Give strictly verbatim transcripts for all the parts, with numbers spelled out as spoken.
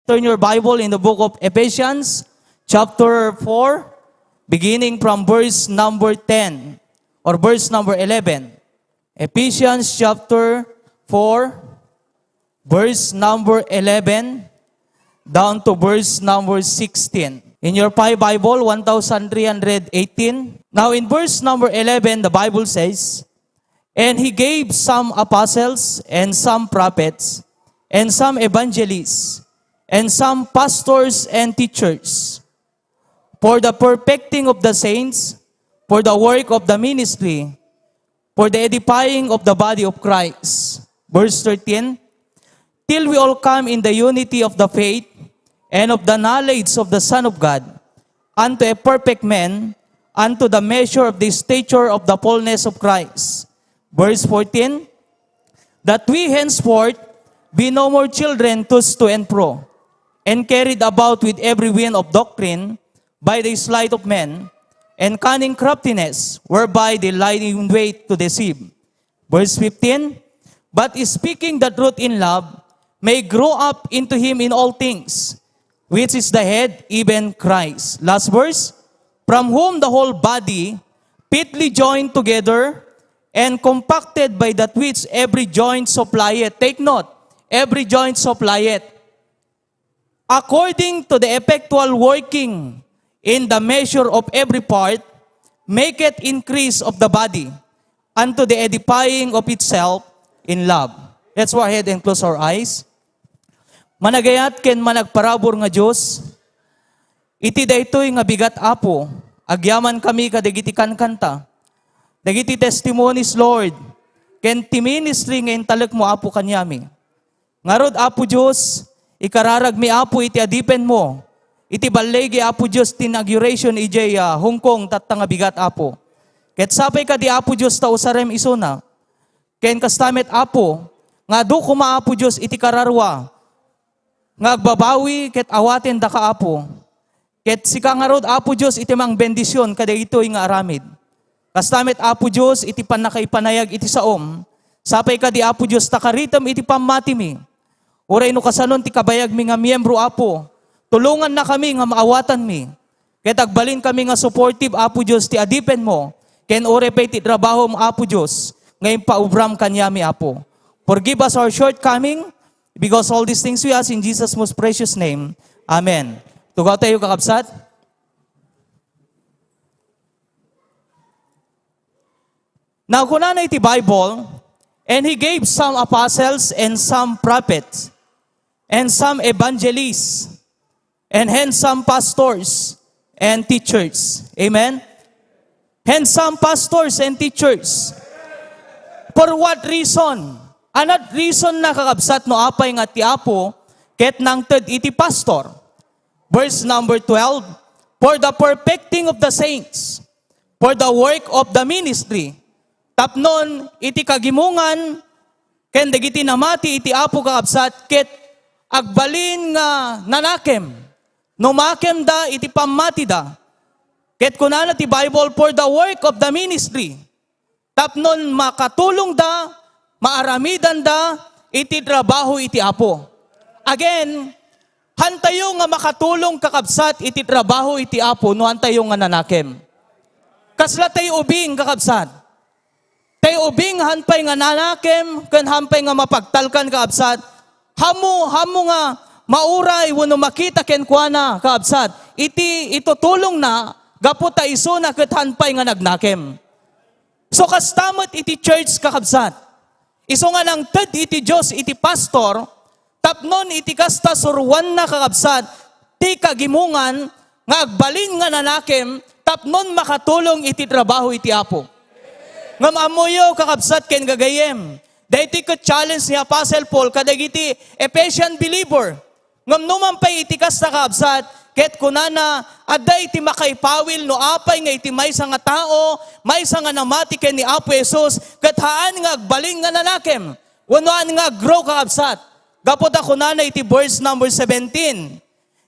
Turn your Bible in the book of Ephesians, chapter four, beginning from verse number ten or verse number eleven. Ephesians chapter four, verse number eleven down to verse number sixteen. In your Pi Bible, one thousand three hundred eighteen. Now, in verse number eleven, the Bible says, "And he gave some apostles, and some prophets, and some evangelists, and some pastors and teachers, for the perfecting of the saints, for the work of the ministry, for the edifying of the body of Christ." Verse thirteen, "Till we all come in the unity of the faith and of the knowledge of the Son of God, unto a perfect man, unto the measure of the stature of the fullness of Christ." Verse fourteen, "That we henceforth be no more children tossed to and fro, and carried about with every wind of doctrine by the sleight of men, and cunning craftiness, whereby they lie in wait to deceive." Verse fifteen, "But speaking the truth in love, may grow up into him in all things, which is the head, even Christ." Last verse, "From whom the whole body, fitly joined together, and compacted by that which every joint supplieth." Take note, every joint supplieth. "According to the effectual working in the measure of every part, maketh increase of the body unto the edifying of itself in love." Let's go ahead and close our eyes. Managayat ken managparabur nga Dios, iti daytoy nga bigat, Apo, agyamankami kadagiti kankanta, dagiti testimonies, Lord, ken ti ministry nga intalekmo, Apo, kaniami. Ngarud, Apo Dios, ikararagmi, Apo, iti adipenmo iti balligi, Apo Dios, ti inauguration idiay, ah, Hong Kong, tatta nga bigat, Apo. Ket sapay kadi, Apo Dios, ta usarem isuna. Ken kasta met, Apo, nga adu koma, Apo Dios, iti kararua nga agbabawi ket awaten daka, Apo. Ket sika ngarud, Apo Dios, iti mangbendision kadagitoy nga aramid. Kasta met, Apo Dios, iti pannakaipanayag iti saom, sapay kadi, Apo Dios, ta karitem iti pammatimi. Uray no kasanon ti kabayagmi nga miyembro, Apo, tulongannakami nga maawatanmi. Ket agbalinkami nga supportive, Apo Dios, ti adipenmo, ken uray pay ti trabahom, Apo Dios, nga impaubram kaniami, Apo. Forgive us our shortcoming, because all these things we ask in Jesus' most precious name. Amen. Tugaw tayo, kakabsat. Now, kunana iti Bible, "And he gave some apostles, and some prophets, and some evangelists, and hence some pastors and teachers." Amen? Hence some pastors and teachers. For what reason? Anad reason na, kakabsat, no apay nga ti Apo ket nangted iti pastor? Verse number twelve, "For the perfecting of the saints, for the work of the ministry." Tapnon iti kagimongan ken dagiti namati iti Apo, kakabsat, ket agbalin nga nanakem no makemda iti pammatida. Ket kunana ti Bible, "For the work of the ministry." Tapnon makatulongda, maaramidanda iti trabaho iti Apo. Again, hantayo nga makatulong, kakabsat, iti trabaho iti Apo no hantayo nga nanakem. Kasla tay ubing, kakabsat. Tay ubing, han pay nga nanakem, ken han pay nga mapagtalkan, kakabsat. Hammo, hammo nga mauray wenno makita kenkuana, kakabsat, iti itutulongna gapu ta isuna ket han pay nga nagnakem. So, kasta met iti church, kakabsat. Isu nga nangted iti Dios iti pastor, tapnon iti kasta suroanna, kakabsat, ti kagimongan nga agbalin nga nanakem tapnon makatulong iti trabaho iti Apo. Ngem ammoyo, kakabsat ken gagayyem, daytoy ket challenge ni Apostle Paul kadagiti Ephesian believer. Ngem numan pay iti kasta, kakabsat, ket kunana, adda iti makaipawil no apay nga iti maysa nga tao, maysa nga namati ken ni Apo Jesus, ket haan nga agbalin nga nanakem, wenno haan nga aggrow, kakabsat. Gapu ta kunana iti verse number seventeen,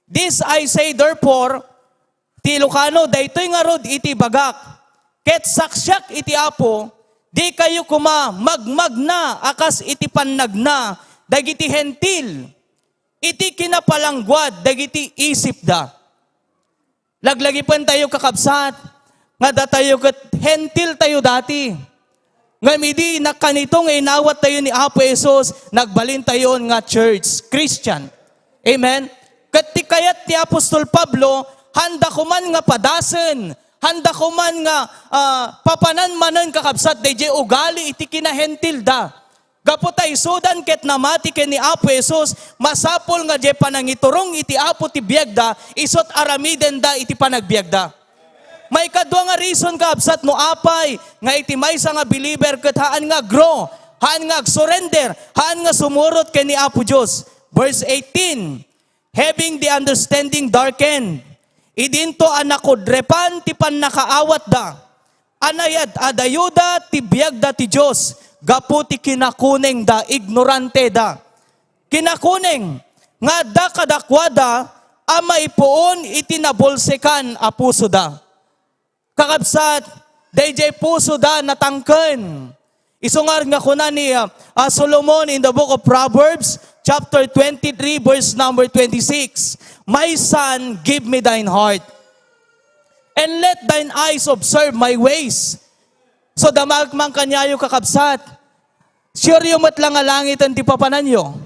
"This I say therefore," ti Ilocano, daytoy ngarud iti ibagak, ket saksiak iti Apo, dikayo koma magmagna a kas iti pannagna dagiti Hentil. iti kinapalangguad dagiti isipda. Laglagipentayo, kakabsat, nga datayo ket Hentil tayo dati. Ngem idi nakanito nga inawat tayo ni Apo Jesus, nagbalin tayo nga church, Christian. Amen? Ket ti kayat ti apostol Pablo, handa koman nga padasen, handa koman nga, ah, papanan manen, kakabsat, dayjay ugali iti kinahentilda. Gapu ta isudan ket namati ken ni Apo Jesus, masapul nga diay panangiturong iti Apo ti biagda, isut' aramidenda iti panagbiagda. Maikadua nga reason, kaabsat, no apay nga iti maysa nga believer ket haan nga aggrow, haan nga agsurrender, haan nga sumurot ken ni Apo Dios. Verse eighteen, "Having the understanding darkened, idinto a nakudrepan ti pannakaawatda, a nayad-adayoda ti biagda ti Dios gapu ti kinakunengda, ignoranteda." Kinakuneng nga adda kadakuada a maipuon iti nabulsekan a pusoda. Kakabsat, dayjay pusoda natangken. Isu ngarud nga kuna ni, ah, ah, Solomon in the book of Proverbs, chapter twenty-three, verse number twenty-six, "My son, give me thine heart, and let thine eyes observe my ways." So, damag man kaniayo, kakabsat, sure yo met la nga langiten ti papananyo.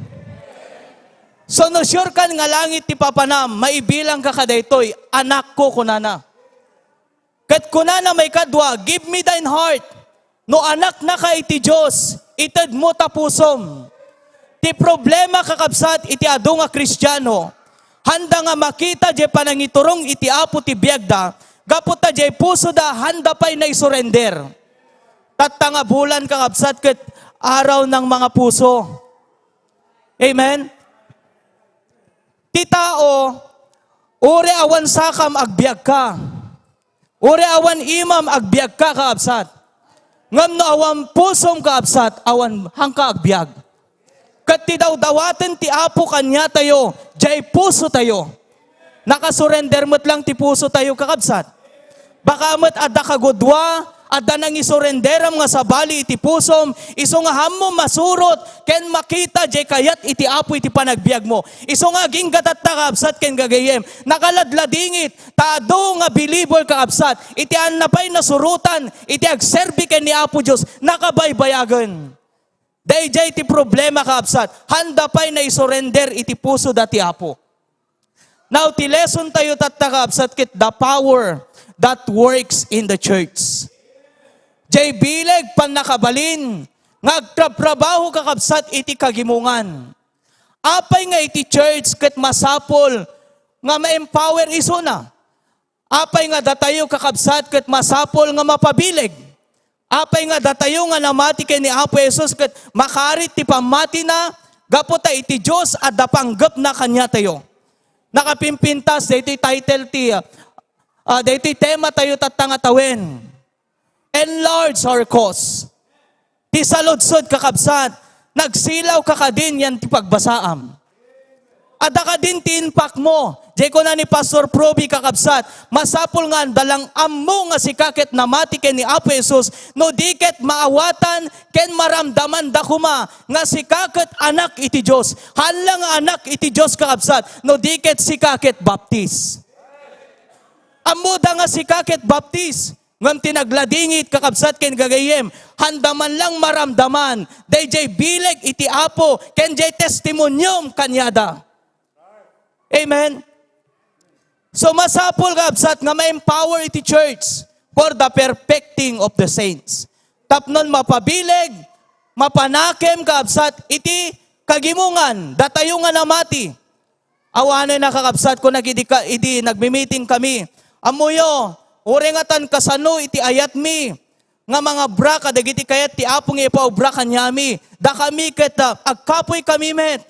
So, no sure kan nga langit ti papanam, maibilangka kadaytoy, "Anakko," kunana. Ket kunana maikadua, "Give me thine heart." No anaknaka iti Dios, itedmo ta pusom. Ti problema, kakabsat, iti adu nga Kristiano, handa nga makita diay panangiturong iti Apo ti biagda, gapu ta diay pusoda, handa pay naisurrender. Tatta nga bulan, kakabsat, ket araw ng mga puso. Amen? Ti tao, uri awan sakam, agbiagka. Uri awan imam, agbiagka, kakabsat. Ngem no awan pusom, kakabsat, awan haanka agbiag. Ket ti dawdawaten ti Apo kaniatayo, diay pusotayo. Nakasurrender met lang ti pusotayo, kakabsat. Baka met adda kagudua, adda nangisurrenderam nga sabali iti pusom, isu nga haanmo masurot ken makita diay kayat iti Apo iti panagbiagmo. Isu nga agingga tatta, kakabsat ken gagayyem, nakaladladingit, ta adu nga believer, kakabsat, iti haanna pay nasurotan iti agserbi ken ni Apo Dios, nakabaybayagen. Daydiay ti problema, kakabsat. Handa pay naisurrender iti pusoda ti Apo. Now, ti lesson tayo tatta, kakabsat, ket the power that works in the church. Diay bileg pannakabalin nga agtratrabaho, kakabsat, iti kagimongan. Apay nga iti church ket masapul nga ma-empower isuna? Apay nga datayo, kakabsat, ket masapul nga mapabileg? Apay nga datayo nga namati ken ni Apo Jesus ket makarit ti pammatina gapu ta iti Dios adda panggepna kaniatayo? Nakapimpintas daytoy title ti, ah, ah, daytoy tema tayo tatta nga tawen. Enlarge our cause. Ti saludsod, kakabsat, nagsilawka kadin yan ti pagbasaam? Adda kadin ti impakmo? Diay kuna ni Pastor Proby, kakabsat, masapul nga anda lang ammo nga sika ket namati ken ni Apo Jesus, no di ket maawatan ken maramdamanda koma nga sika ket anak iti Dios. Haan la nga anak iti Dios, kakabsat, no di ket sika ket baptis. Ammoda nga sika ket baptis. Ngem ti nagladingit, kakabsat ken gagayyem, handa man lang maramdaman daydiay bileg iti Apo ken diay testimoniom kaniada. Amen? So, masapul, kakabsat, nga ma-empower iti church for the perfecting of the saints. Tapnon mapabileg, mapanakem, kakabsat, iti kagimongan, datayo nga namati. Awanen a, kakabsat, kunak idi ka, idi nagmi-meeting kami. Ammoyo, uray ngatan kasano iti ayatmi nga mangabra kadagiti kayat ti Apo nga ipaubra kaniami. Dakami ket, ah, agkapuy kami met.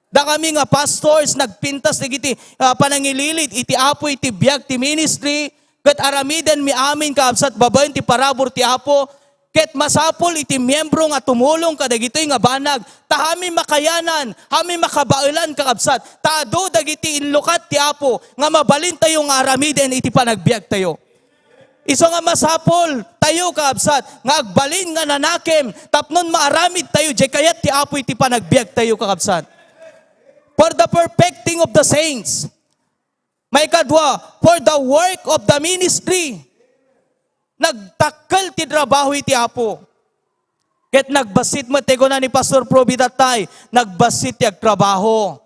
Dakami nga pastors, nagpintas dagiti, ah, panangililid iti Apo iti biag ti ministry, ket aramidenmi amin, kakabsat, babaen ti parabur ti Apo. Ket masapul iti miembro nga tumulong kadagitoy nga banag, ta haanmi makayanan, haanmi makabaelan, kakabsat, ta adu dagiti inlukat ti Apo nga mabalintayo nga aramiden iti panagbiagtayo. Isu nga masapul tayo, kakabsat, nga agbalin nga nanakem tapnon maaramidtayo diay kayat ti Apo iti panagbiagtayo, kakabsat. For the perfecting of the saints. Maikadua, for the work of the ministry. Nagdakkel ti trabaho iti Apo. Ket nagbassit met ti kuna ni Pastor Proby datay, nagbassit ti agtrabaho.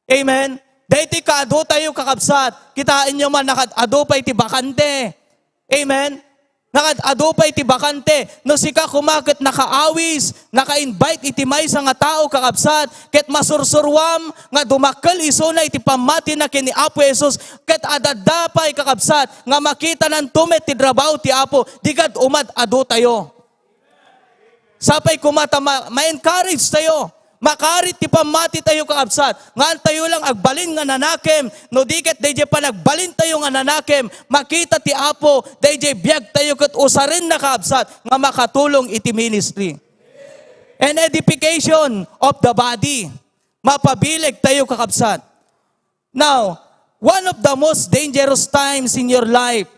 Amen? Daytoy kaadu tayo, kakabsat. Kitaenyo man, nakaad-adu pay ti bakante. Amen? Nakaad-adu pay ti bakante. No sika koma ket nakaawis, naka-invite iti maysa nga tao, kakabsat, ket masursuruam nga dumakkel isuna iti pammatina ken ni Apo Jesus, ket adda pay, kakabsat, nga makitananto met ti trabaho ti Apo, di kad umad-adu tayo. Sapay koma ta ma-, ma-encourage tayo. Makarit ti pammati tayo, kakabsat. Ngan tayo lang agbalin nga nanakem. No di ket dayjay panagbalin tayo nga nanakem, makita ti Apo, dayjay biag tayo ket usarenna, kakabsat, nga makatulong iti ministry. And edification of the body. Mapabileg tayo, kakabsat. Now, one of the most dangerous times in your life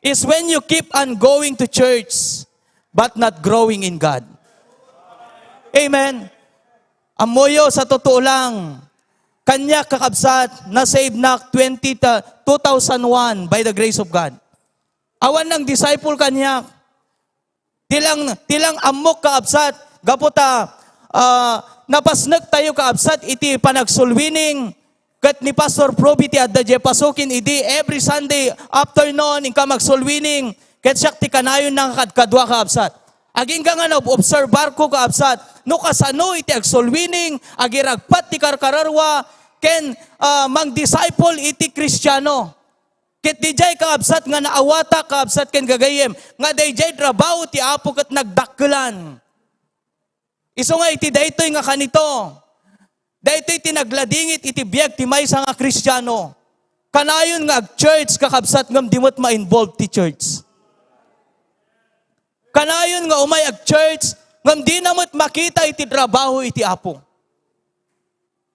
is when you keep on going to church but not growing in God. Amen. Ammoyo, sa totoo lang, kaniak, kakabsat, na-save na twenty ta, two thousand one by the grace of God. Awan nang disciple kaniak. Ti lang, ti lang ammok, kaabsat, gapu ta, ah, napasnek tayo, kaabsat, iti panagsoul winning, ket ni Pastor Proby ti adda diay pasukin idi every Sunday afternoon, inka magsoul winning, ket siak ti kanayon nga kadkadua, kaabsat. Agingga nga naobserbarko, kaabsat, no kasano iti agsoul winning, agiragpat ti karkararua, ken, ah, mangdisciple iti Kristiano. Ket diay, kaabsat, nga naawatak, kaabsat ken gagayyem, nga daydiay trabaho ti Apo ket nagdakkelan. Isu nga iti daytoy nga kanito, daytoy ti nagladingit iti biag ti maysa nga Kristiano. Kanayon nga ag-church, kakabsat, ngem di met ma-involve ti church. Kanayon nga umay ag-church, ngem dina met makita iti trabaho iti Apo.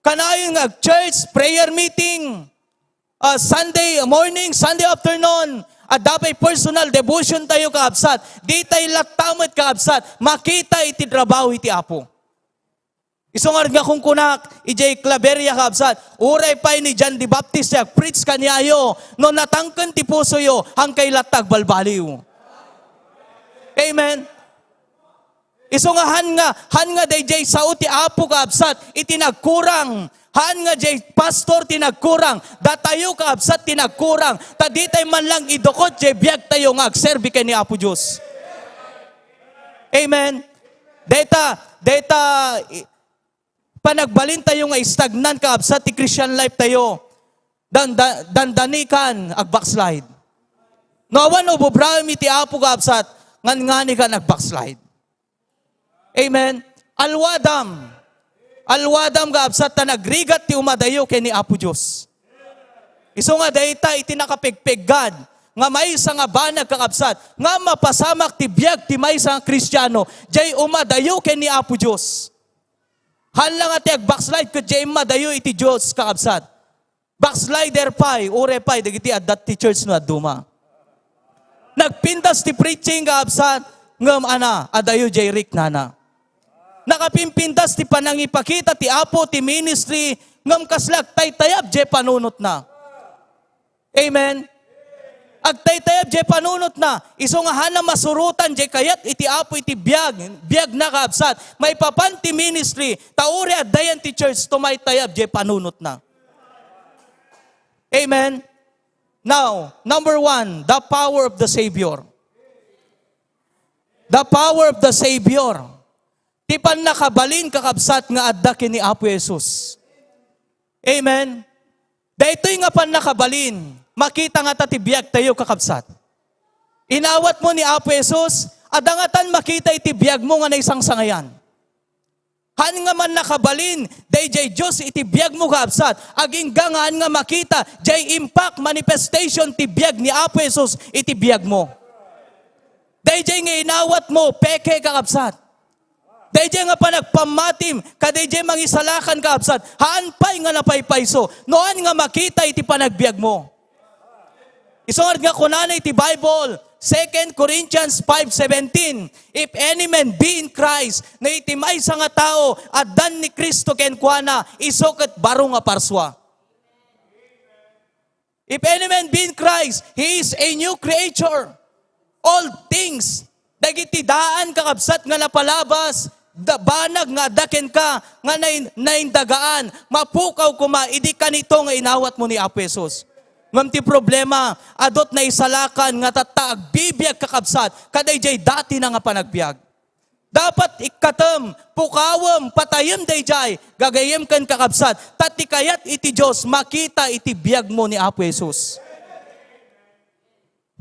Kanayon nga ag-church, prayer meeting, ah, Sunday morning, Sunday afternoon, adda pay personal devotion tayo, kaabsat. Di tay latta met, kaabsat, makita iti trabaho iti Apo. Isu ngarud nga kunkunak, idiay Claveria, kaabsat, uray pay ni John the Baptist ti agpreach kaniayo, no natangken ti pusoyo, hankay latta agbalbaliw. Amen. Isu nga han nga, han nga daydiay sao ti Apo, kaabsat, iti nagkurang. Han nga diay pastor ti nagkurang. Datayo, kaabsat, ti nagkurang. Ta ditay man lang idukot diay biagtayo nga agserbi ken ni Apo Dios. Amen. Dayta, dayta, i-, panagbalintayo nga stagnan, kaabsat, ti Christian life tayo. Dan-, da-, dandanikan, agbackslide. No awan ububraem iti Apo, kaabsat, ngan-nganikan agbackslide. Amen. Alwadam. Alwadam, kaabsat, ta nagrigat ti umadayo ken ni Apo Dios. Isu nga dayta iti nakapigpiggad nga maysa nga banag, kaabsat, nga mapasamak ti biag ti maysa nga Kristiano, diay umadayo ken ni Apo Dios. Han la nga ti agbackslide ket diay immadayo iti Dios, kaabsat. Backslider pay, uray pay dagiti adda ti church no dadduma. Nagpintas ti preaching, kaabsat, ngem ana, adayo diay riknana. Nakapimpintas ti panangipakita ti Apo ti ministry, ngem kasla agtaytayab diay panunotna. Amen. Agtaytayab diay panunotna. Isu nga hana masurotan diay kayat iti Apo iti biag, biagna, kaabsat. Maipapan ti ministry, ta uray addayan ti church, tumaytayab diay panunotna. Amen. Now, number one, the power of the Savior. The power of the Savior. Ti pannakabalin, kakabsat, nga adda ken ni Apo Jesus. Amen. Daytoy nga pannakabalin, makita ngata ti biagtayo, kakabsat. Inawatmo ni Apo Jesus, adda ngatan makita iti biagmo nga naisangsangayan. Han nga mannakabalin, daydiay Dios iti biagmo, kaabsat. Agingga nga han nga makita, diay impact, manifestation ti biag ni Apo Jesus iti biagmo. Daydiay nga inawatmo, peke, kakabsat. Daydiay nga panagpammatim, kadaydiay mangisalakan, kaabsat. Haan pay nga napaypayso, no han nga makita iti panagbiagmo. Isu ngarud nga kunana iti Bible, Second Corinthians five seventeen, "If any man be in Christ," no iti maysa nga tao, addan ni Cristo kenkuana, isu ket baro nga parsua. "If any man be in Christ, he is a new creature." All things, dagiti daan, kakabsat, nga napalabas, da-, banag nga adda kenka, nga nain-, naindagaan, mapukaw koma idi kanito nga inawatmo ni Apo Jesus. Ngem ti problema, adut naisalakan nga tatta agbibiag, kakabsat, kadaydiay dati na nga panagbiag. Dapat ikkatem, pukawem, patayem daydiay, gagayyem ken kakabsat, ta ti kayat iti Dios makita iti biagmo ni Apo Jesus.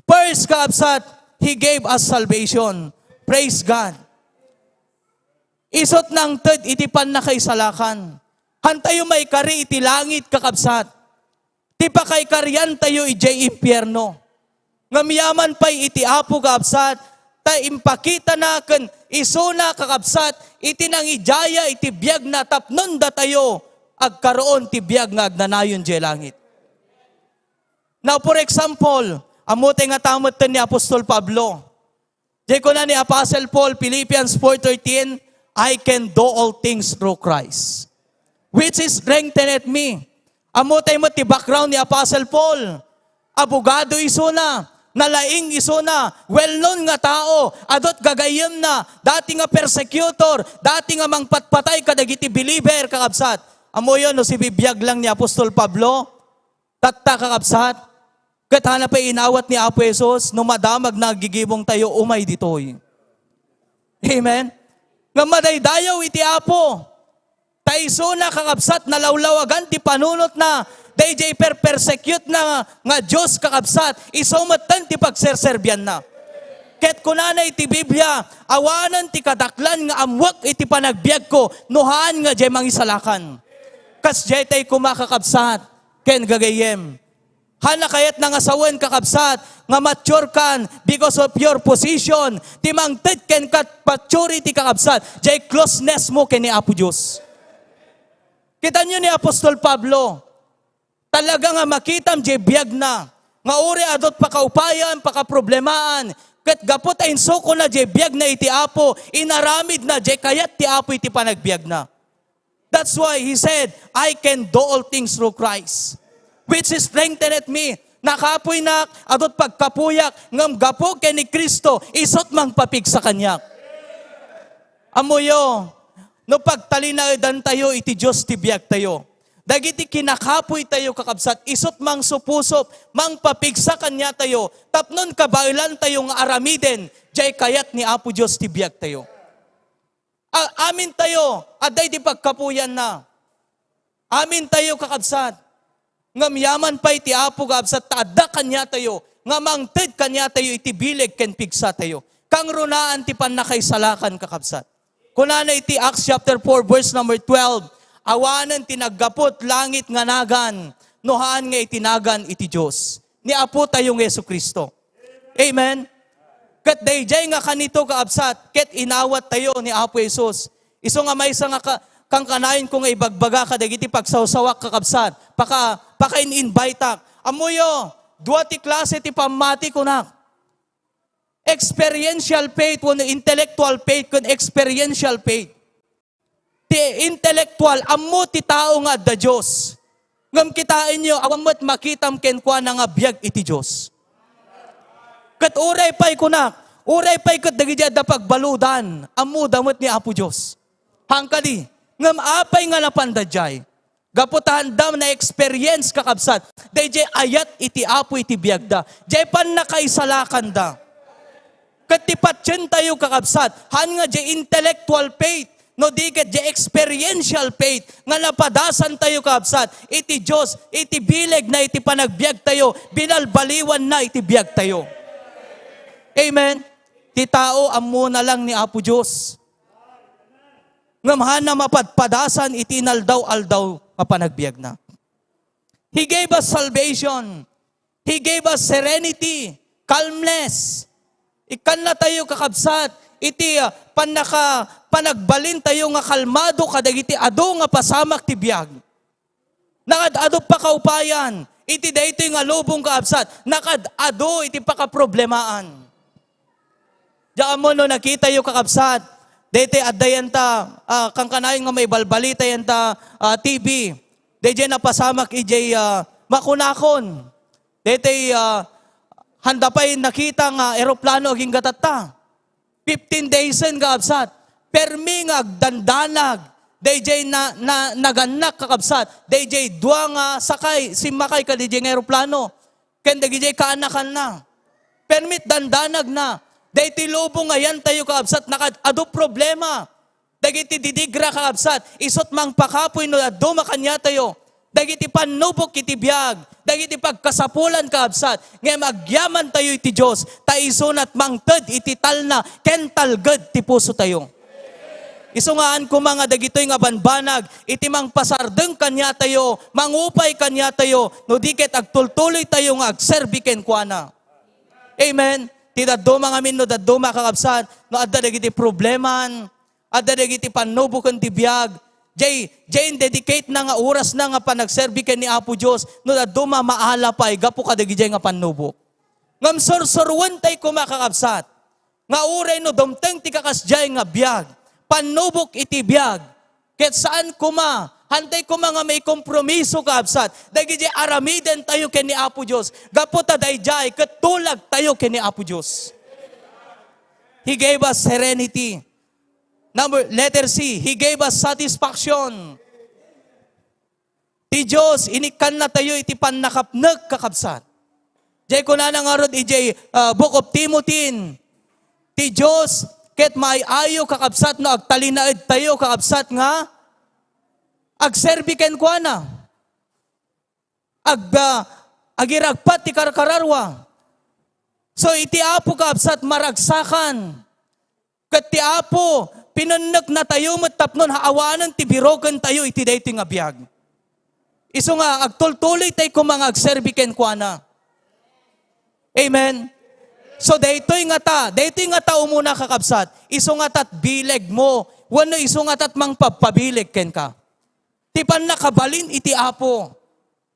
First, kakabsat, He gave us salvation. Praise God. Isut' nangted iti pannakaisalakan. Hantayo maikari iti langit, kakabsat. Ti pakaikariantayo idiay impierno. Ngem yaman pay iti Apo, kakabsat, ta impakitana ken isuna, kakabsat, iti nangidiaya iti biagna tapno datayo agkaroon ti biag nga agnanayon idiay langit. Now, for example, ammotay nga tametten ni Apostol Pablo. Diay kuna ni Apostle Paul, Philippians four thirteen, "I can do all things through Christ, which is strengthened me." Ammotay met ti background ni Apostle Paul. Abogado isuna, nalaing isuna, well-known nga tao, adut gagayyemna, dati nga persecutor, dati nga mangpatpatay kadagiti believer, kakabsat. Ammoyo no sibibiag lang ni Apostol Pablo? Tatta, kakabsat, ket hana pay inawat ni Apo Jesus no madamagna aggigibongtayo umay ditoy. Amen? Nga madaydayaw iti Apo. Ta isuna, kakabsat, nalawlawagan ti panunotna, daydiay perpersecute na nga Dios, kakabsat, isu metten ti pagserserbianna. Ket kunana iti Biblia, "Awanen ti kadaklan nga ammuek iti panagbiagko no haan nga diay mangisalakan." Kasdiay tay koma, kakabsat, ken gagayyem. Hana kayatna nga sawen, kakabsat, nga mature kan because of your position. Ti mangted kenka maturity, kakabsat, diay closeness mo ken ni Apo Dios. Kitanyo ni Apostol Pablo, talaga nga makitam diay biagna, nga uray adut pakaupayan, pakaproblemaan, ket gapu ta insukona diay biagna iti Apo, inaramidna diay kayat ti Apo iti panagbiagna. That's why he said, "I can do all things through Christ, which strengtheneth me." Nakapuynak, adut pagkapuyak, ngem gapu ken ni Cristo, isut' mangpapigsa kaniak. Ammoyo, no pagtalinaedantayo iti Dios ti biagtayo, dagiti kinakapuytayo, kakabsat, isut' mangsupusup, mangpapigsa kaniatayo, tapno kabaelantayo nga aramiden, diay kayat ni Apo Dios ti biagtayo. A-, amintayo, adda iti pagkapuyanna. Amintayo, kakabsat. Ngem yaman pay ti Apo, kakabsat, ta adda kaniatayo, nga mangted kaniatayo iti bileg ken pigsatayo. Kangrunaan ti pannakaisalakan, kakabsat. Kunana iti Acts chapter four, verse number twelve, "Awanen ti naggapu't langit nga nagan, no haan nga iti nagan iti Dios, ni Apotayo nga Jesu-Cristo." Amen? Ket daydiay nga kanito, kakabsat, ket inawattayo ni Apo Jesus. Isu nga maysa nga ka-, kankanayon ko nga ibagbaga kadagiti pagsawsawak, kakabsat, paka-, pakain-inviteak. Ammoyo, dua ti klase ti pammati, kunak. Experiential faith wenno intellectual faith ken experiential faith. Ti intellectual, ammo ti tao nga adda Dios. Ngem kitaenyo, awan met makitam kenkuana nga biag iti Dios. Ket uray pay kunak, uray pay ket dagiti adda pagbaludan, ammoda met ni Apo Dios. Haan kadi, ngem apay nga napanda diay? Gapu ta haanda na-experience, kakabsat, daydiay ayat iti Apo iti biagda, diay pannakaisalakanda. Ket ti patientayo, kakabsat, haan nga diay intellectual faith, no di ket diay experiential faith nga napadasantayo, kakabsat, iti Dios, iti bilegna iti panagbiagtayo, binalbaliwanna iti biagtayo. Amen? Ti tao, ammona lang ni Apo Dios. Ngem haanna mapadpadasan iti inaldaw-aldaw nga panagbiagna. He gave us salvation. He gave us serenity, calmness. Ikkannatayo, kakabsat, iti, ah, pannaka-, panagbalintayo nga kalmado kadagiti adu nga pasamak ti biag. Nakaad-adu pakaupayan iti daytoy nga lubong, kakabsat. Nakaad-adu iti pakaproblemaan. Diak ammo no nakitayo, kakabsat, daytoy adda yanta, ah, kankanayon nga maibalbalita yanta, ah, T V. Daydiay napasamak idiay, ah, Makunakon. Daytoy, ah, handa pay nakita nga eroplano agingga tatta. Fifteen daysen, kakabsat. Permi nga agdandanag. Daydiay na, na, nagannak, kakabsat. Daydiay dua nga sakay, simmakay kadidiay nga eroplano. Ken dagidiay kaanakanna. Permi dandanagna. Daytoy lubong nga yantayo, kakabsat, nakaad-adu problema. Dagiti didigra, kakabsat, isut' mangpakapuy no dadduma kaniatayo. Dagiti pannubok iti biag, dagiti pagkasapulan, kakabsat, ngem agyamantayo iti Dios, ta isunat mangted iti talna ken talged ti pusotayo. Isu nga saan koma nga dagitoy nga banbanag iti mangpasardeng kaniatayo, mangupay kaniatayo, no di ket agtultuloytayo nga agserbi kenkuana. Amen. Ti dadduma ngamin no dadduma, kakabsat, no adda dagiti probleman, adda dagiti pannuboken ti biag, jay, jay dedicate na nga oras na nga panagserbi ken ni Apo Dios, no dadduma maala pay gapu kadagijay nga pannubok. Ngem sursuruentay koma, kakabsat, nga uray no dumteng ti kakasdiay nga biag, pannubok iti biag, ket saan koma, hantay koma nga maikompromiso, kakabsat, dagiti aramidentayo ken ni Apo Dios, gapu ta daydiay ket tulagtayo ken ni Apo Dios. He gave us serenity. Number, letter C, He gave us satisfaction. Ti Dios, inikkannatayo iti pannakapnek, kakabsat. Jay kunana ngarud idiay, ah, Book of Timothy, ti Dios ket maay-ayo, kakabsat, no agtalinaedtayo, kakabsat, nga agserbi kenkuana. Ag-, ah, agiragpat ti karkararua. So, iti Apo, kakabsat, maragsakan. Ket ti Apo, pinenneknatayo met tapno awanen ti birokentayo iti daytoy nga biag. Isu nga, agtultuloytay koma nga agserbi kenkuana. Amen? So, daytoy ngata, daytoy ngata umuna, kakabsat, isu ngatat bilegmo, wenno isu ngatat mangpagpabileg kenka. Ti pannakabalin iti Apo.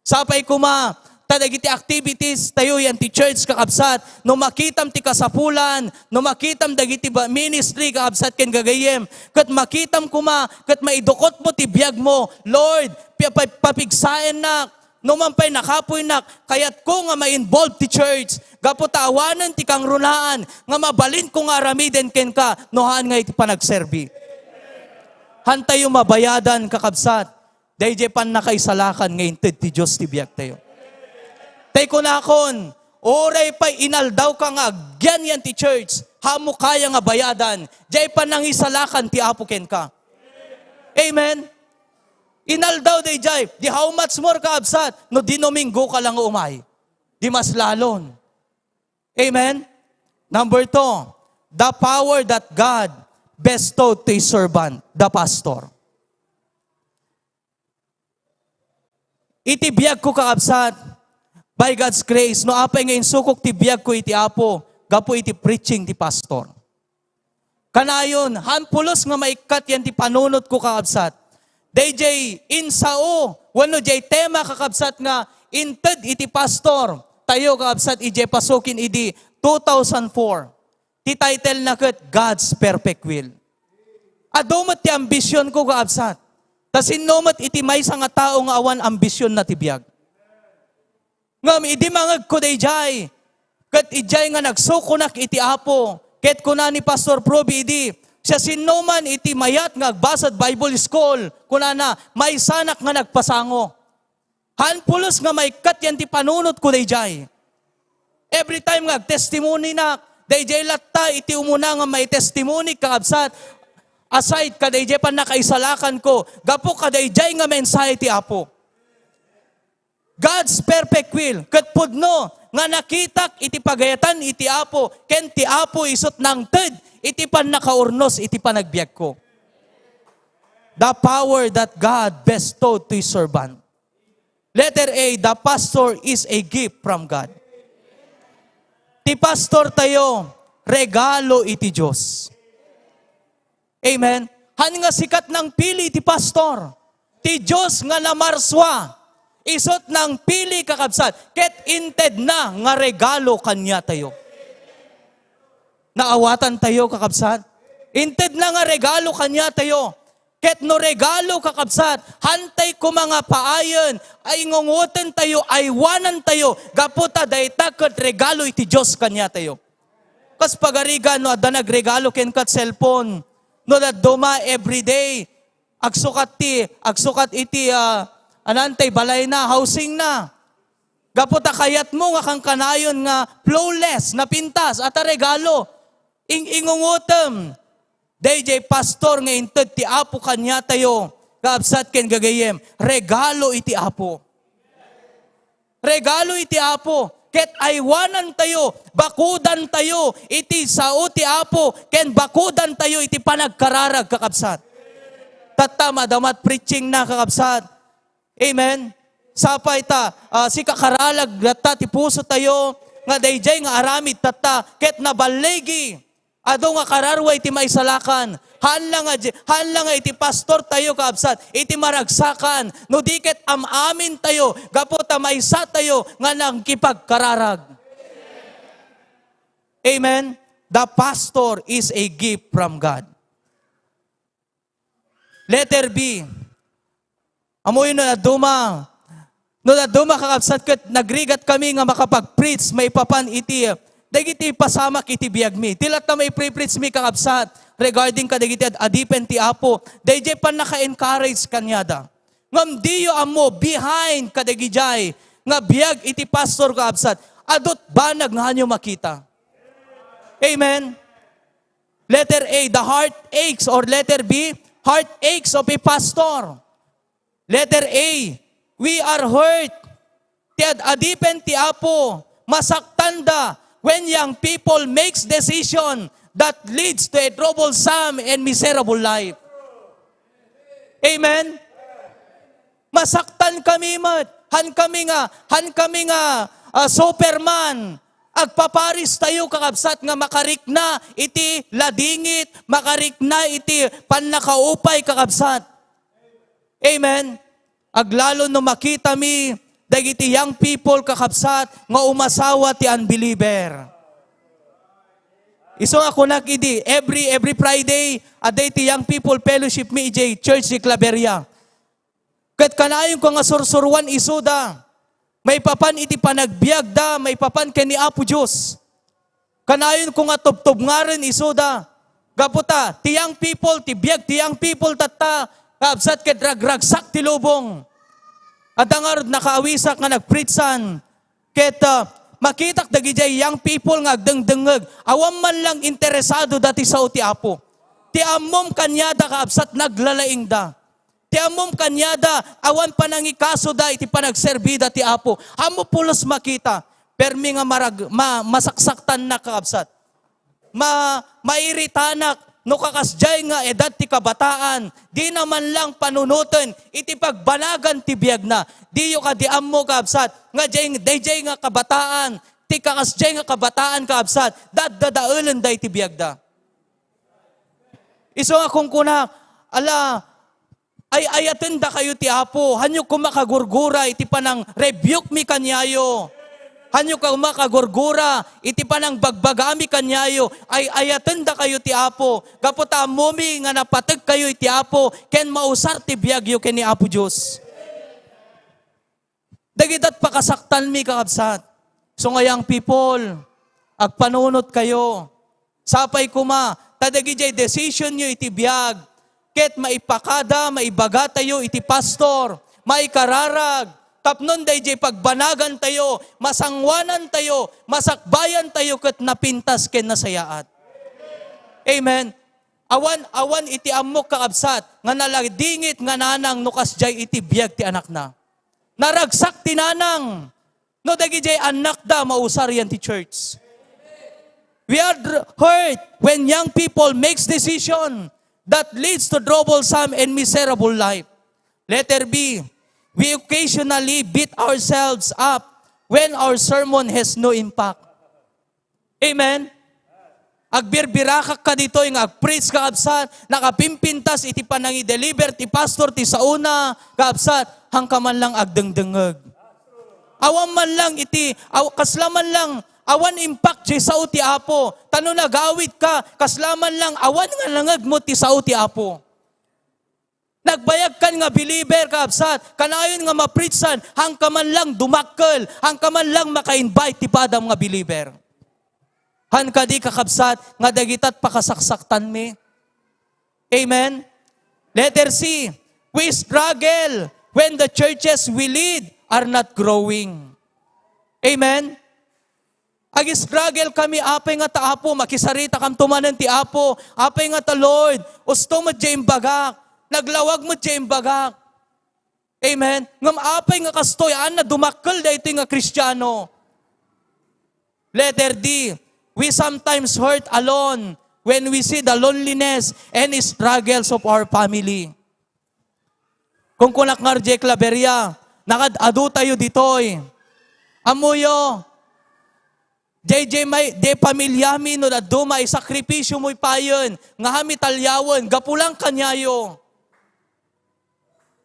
Sapay koma, ta dagiti activities tayo yan ti church, kakabsat, no makitam ti kasapulan, no makitam dagiti ba-, ministry, kakabsat, ken gagayyem, ket makitam koma, ket maidukotmo ti biagmo, Lord, pi-, pa-, papigsaennak, no man pay nakapoynak, kayatko nga ma-involve ti church, gapu ta awanen ti kangrunaan nga mabalinko nga aramiden kenka, no haan nga iti panagserbi. Hantayo mabayadan, kakabsat. Daydiay pannakaisalakan nga inted ti Dios ti biagtayo. Tay kunakon, uray pay inaldawka nga agyanyan ti church, haanmo kaya nga bayadan, diay pannangisalakan ti Apo kenka. Amen? Inaldaw daydiay, di how much more, kakabsat, no Domingo ka lang umay. Di mas lalon. Amen? Number two, the power that God bestowed to His servant, the pastor. Iti biagko, kakabsat, by God's grace, no apay nga insukok ti biagko iti Apo, gapu iti preaching ti pastor. Kanayon, haan pulos nga maikkat yan ti panunotko, kakabsat. Daydiay insao, wenno diay tema, kakabsat, nga inted iti pastor tayo, kakabsat, idiay pasukin idi two thousand four. Ti title na ket God's Perfect Will. Adu met ti ambisionko, kakabsat. Ta sinno met iti maysa nga tao nga awan ambisionna ti biag? Ngem idi mangegko daydiay, ket idiay nga nagsukonak iti Apo, ket kuna ni Pastor Proby idi, siasinoman iti mayat nga agbasad Bible school, kunana, maysanak nga nagpasango. Haan pulos nga maikkat yan ti panunotko daydiay. Every time nga agtestimoninak, daydiay latta iti umuna nga maitestimoni, kakabsat, aside kadaydiay pannakaisalakanko, gapu kadaydiay nga mensahe ti Apo. God's perfect will, ket pudno nga nakitak iti pagayatan iti Apo, ken ti Apo isut' nangted iti pannakaurnos iti panagbiagko. The power that God bestowed to His servant. Letter A, the pastor is a gift from God. Ti pastor tayo, regalo iti Dios. Amen. Haan nga sika ti nangpili ti pastor. Ti Dios nga namarsua, isut' nangpili, kakabsat, ket intedna nga regalo kaniatayo. Naawatantayo, kakabsat. Intedna nga regalo kaniatayo. Ket no regalo, kakabsat, hantay koma nga paayen, ay ingungoten tayo, aywanan tayo, gapu ta dayta ket regalo iti Dios kaniatayo. Kas pagarigan no adda nagregalo kenka cellphone, no dadduma everyday, agsukat ti, agsukat iti, ah, anantay balayna, housing na. Gapu ta kayatmo nga kankanayon nga flawless, napintas, ata regalo. Ing-ingungotem. Dayjay pastor nga inted ti Apo kaniatayo, kaabsat ken gagayyem, regalo iti Apo. Regalo iti Apo. Ket aywanantayo, bakudantayo iti sao ti Apo, ken bakudantayo iti panagkararag, kakabsat. Tatta, madamat preaching na, kakabsat. Amen? Sapay ta, ah, sika kararag latta ti puso tayo, nga dayjay nga aramid tatta, ket naballigi. Adu nga kararua iti maisalakan. Haan la nga di-, haan la nga iti pastor tayo, kaabsat, iti maragsakan. No di ket am-amin tayo, gapu ta maysa tayo nga nangkipagkararag. Amen? The pastor is a gift from God. Letter B. Ammoyo no dadduma. No dadduma, kakabsat, ket nagrigat kami nga makapag-preach maipapan iti, dagiti pasamak iti biagmi. Ti latta maipre-preach mi, kakabsat, regarding kadagiti ad-, adipen ti Apo. Dayjay pannaka-encourage kaniada. Ngem diyo ammo behind kadagidiay nga biag iti pastor, kakabsat. Adut banag nga hanyo makita. Amen. Letter A, the heartaches, or letter B, heartaches of a pastor. Letter A, we are hurt. Ti ad-adipen ti Apo, masaktanda when young people makes decision that leads to a troublesome and miserable life. Amen? Masaktan kami met. Han kami nga, han kami nga, ah, Superman. Agpaparis tayo, kakabsat, nga makarikna iti ladingit, makarikna iti pannakaupay, kakabsat. Amen? Aglalo no makitami dagiti young people, kakabsat, nga umasawa ti unbeliever. Isu nga kunak idi, every, every Friday, adda iti young people fellowship mi idiay church di Claveria. Ket kanayonko nga sursuruan isuda, maipapan iti panagbiagda, maipapan ken ni Apo Dios. Kanayonko nga tubtubngaren isuda. Gapu ta, ti young people, ti biag ti young people tatta, kaabsat ket ragragsak ti lubong. Adda ngarud nakaawisak nga nagpreachan. Ket, ah, makitak dagidiay young people nga agdengdengngeg. Awan man lang interesado da ti sao ti Apo. Ti ammom kaniada, kaabsat, naglalaingda. Ti ammom kaniada, awan panangikasoda iti panagserbida ti Apo. Ammo pulos makita, permi nga marag-, ma-, masaksaktannak, kakabsat. Ma-, mairitanak no kakasdiay nga edad ti kabataan, dina man lang panunoten iti pagbanagan ti biagna. Diyo kadi ammo, kaabsat, nga diay, daydiay nga kabataan, ti kakasdiay nga kabataan, kaabsat, daddadaelen da iti biagda. Isu nga kunkuna, ala, ay-ayatendakayo ti Apo. Hanyo koma kagurgura iti panang-rebuke-mi kaniayo. Hanyo koma kagurgura iti panangbagbagami kaniayo. Ay-ayatendakayo ti Apo. Gapu ta ammomi nga napategkayo iti Apo ken mausar ti biagyo ken ni Apo Dios. Dagidi't pakasaktanmi, kakabsat. So nga, young people, agpanunotkayo. Sapay koma, ta dagidiay decisionyo iti biag, ket maipakada, maibagatayo iti pastor, maikararag, tapno daydiay pagbanagantayo, masangoanantayo, masakbayantayo ket napintas ken nasayaat. Amen. Awan, awan iti ammok, kakabsat, nga naladingit nga nanang no kasdiay iti biag ti anakna. Naragsak ti nanang no dagidiay annakda mausar yan ti church. We are hurt when young people makes decision that leads to troublesome and miserable life. Letter B, we occasionally beat ourselves up when our sermon has no impact. Amen? Agbirbirakak kaditoy nga agpreach, kakabsat, nakapimpintas iti panangideliver ti pastor ti saona, kakabsat, hanka man lang agdengdengngeg. Awan man lang iti, aw-, kasla man lang, Awan impact diay sao ti Apo. Ta no nagawidka, kasla man lang awan nga nangngegmo ti sao ti Apo. Nagbayagkan nga believer, kakabsat, kanayon nga mapreachsan, haanka man lang dumakkel, haanka man lang maka-invite ti padam nga believer. Haan kadi, kakabsat, nga dagita ti pakasaksaktanmi? Amen? Letter C, we struggle when the churches we lead are not growing. Amen? Ag-struggle kami, apay nga ta Apo, makisaritakam to manen ti Apo, apay nga ta Lord, usto met diay imbagak, naglawag met diay imbagak. Amen? Ngem apay nga kastoy, haan a dumakkel daytoy nga Kristiano? Letter D, we sometimes hurt alone when we see the loneliness and struggles of our family. Kunkunak ngarud diay Claveria, nakaad-adu tayo ditoy. Ammoyo, diay, diay may, diay pamilyami no dadduma, isakripisyo moy payen, nga hami talyawen, gapu lang kaniayo.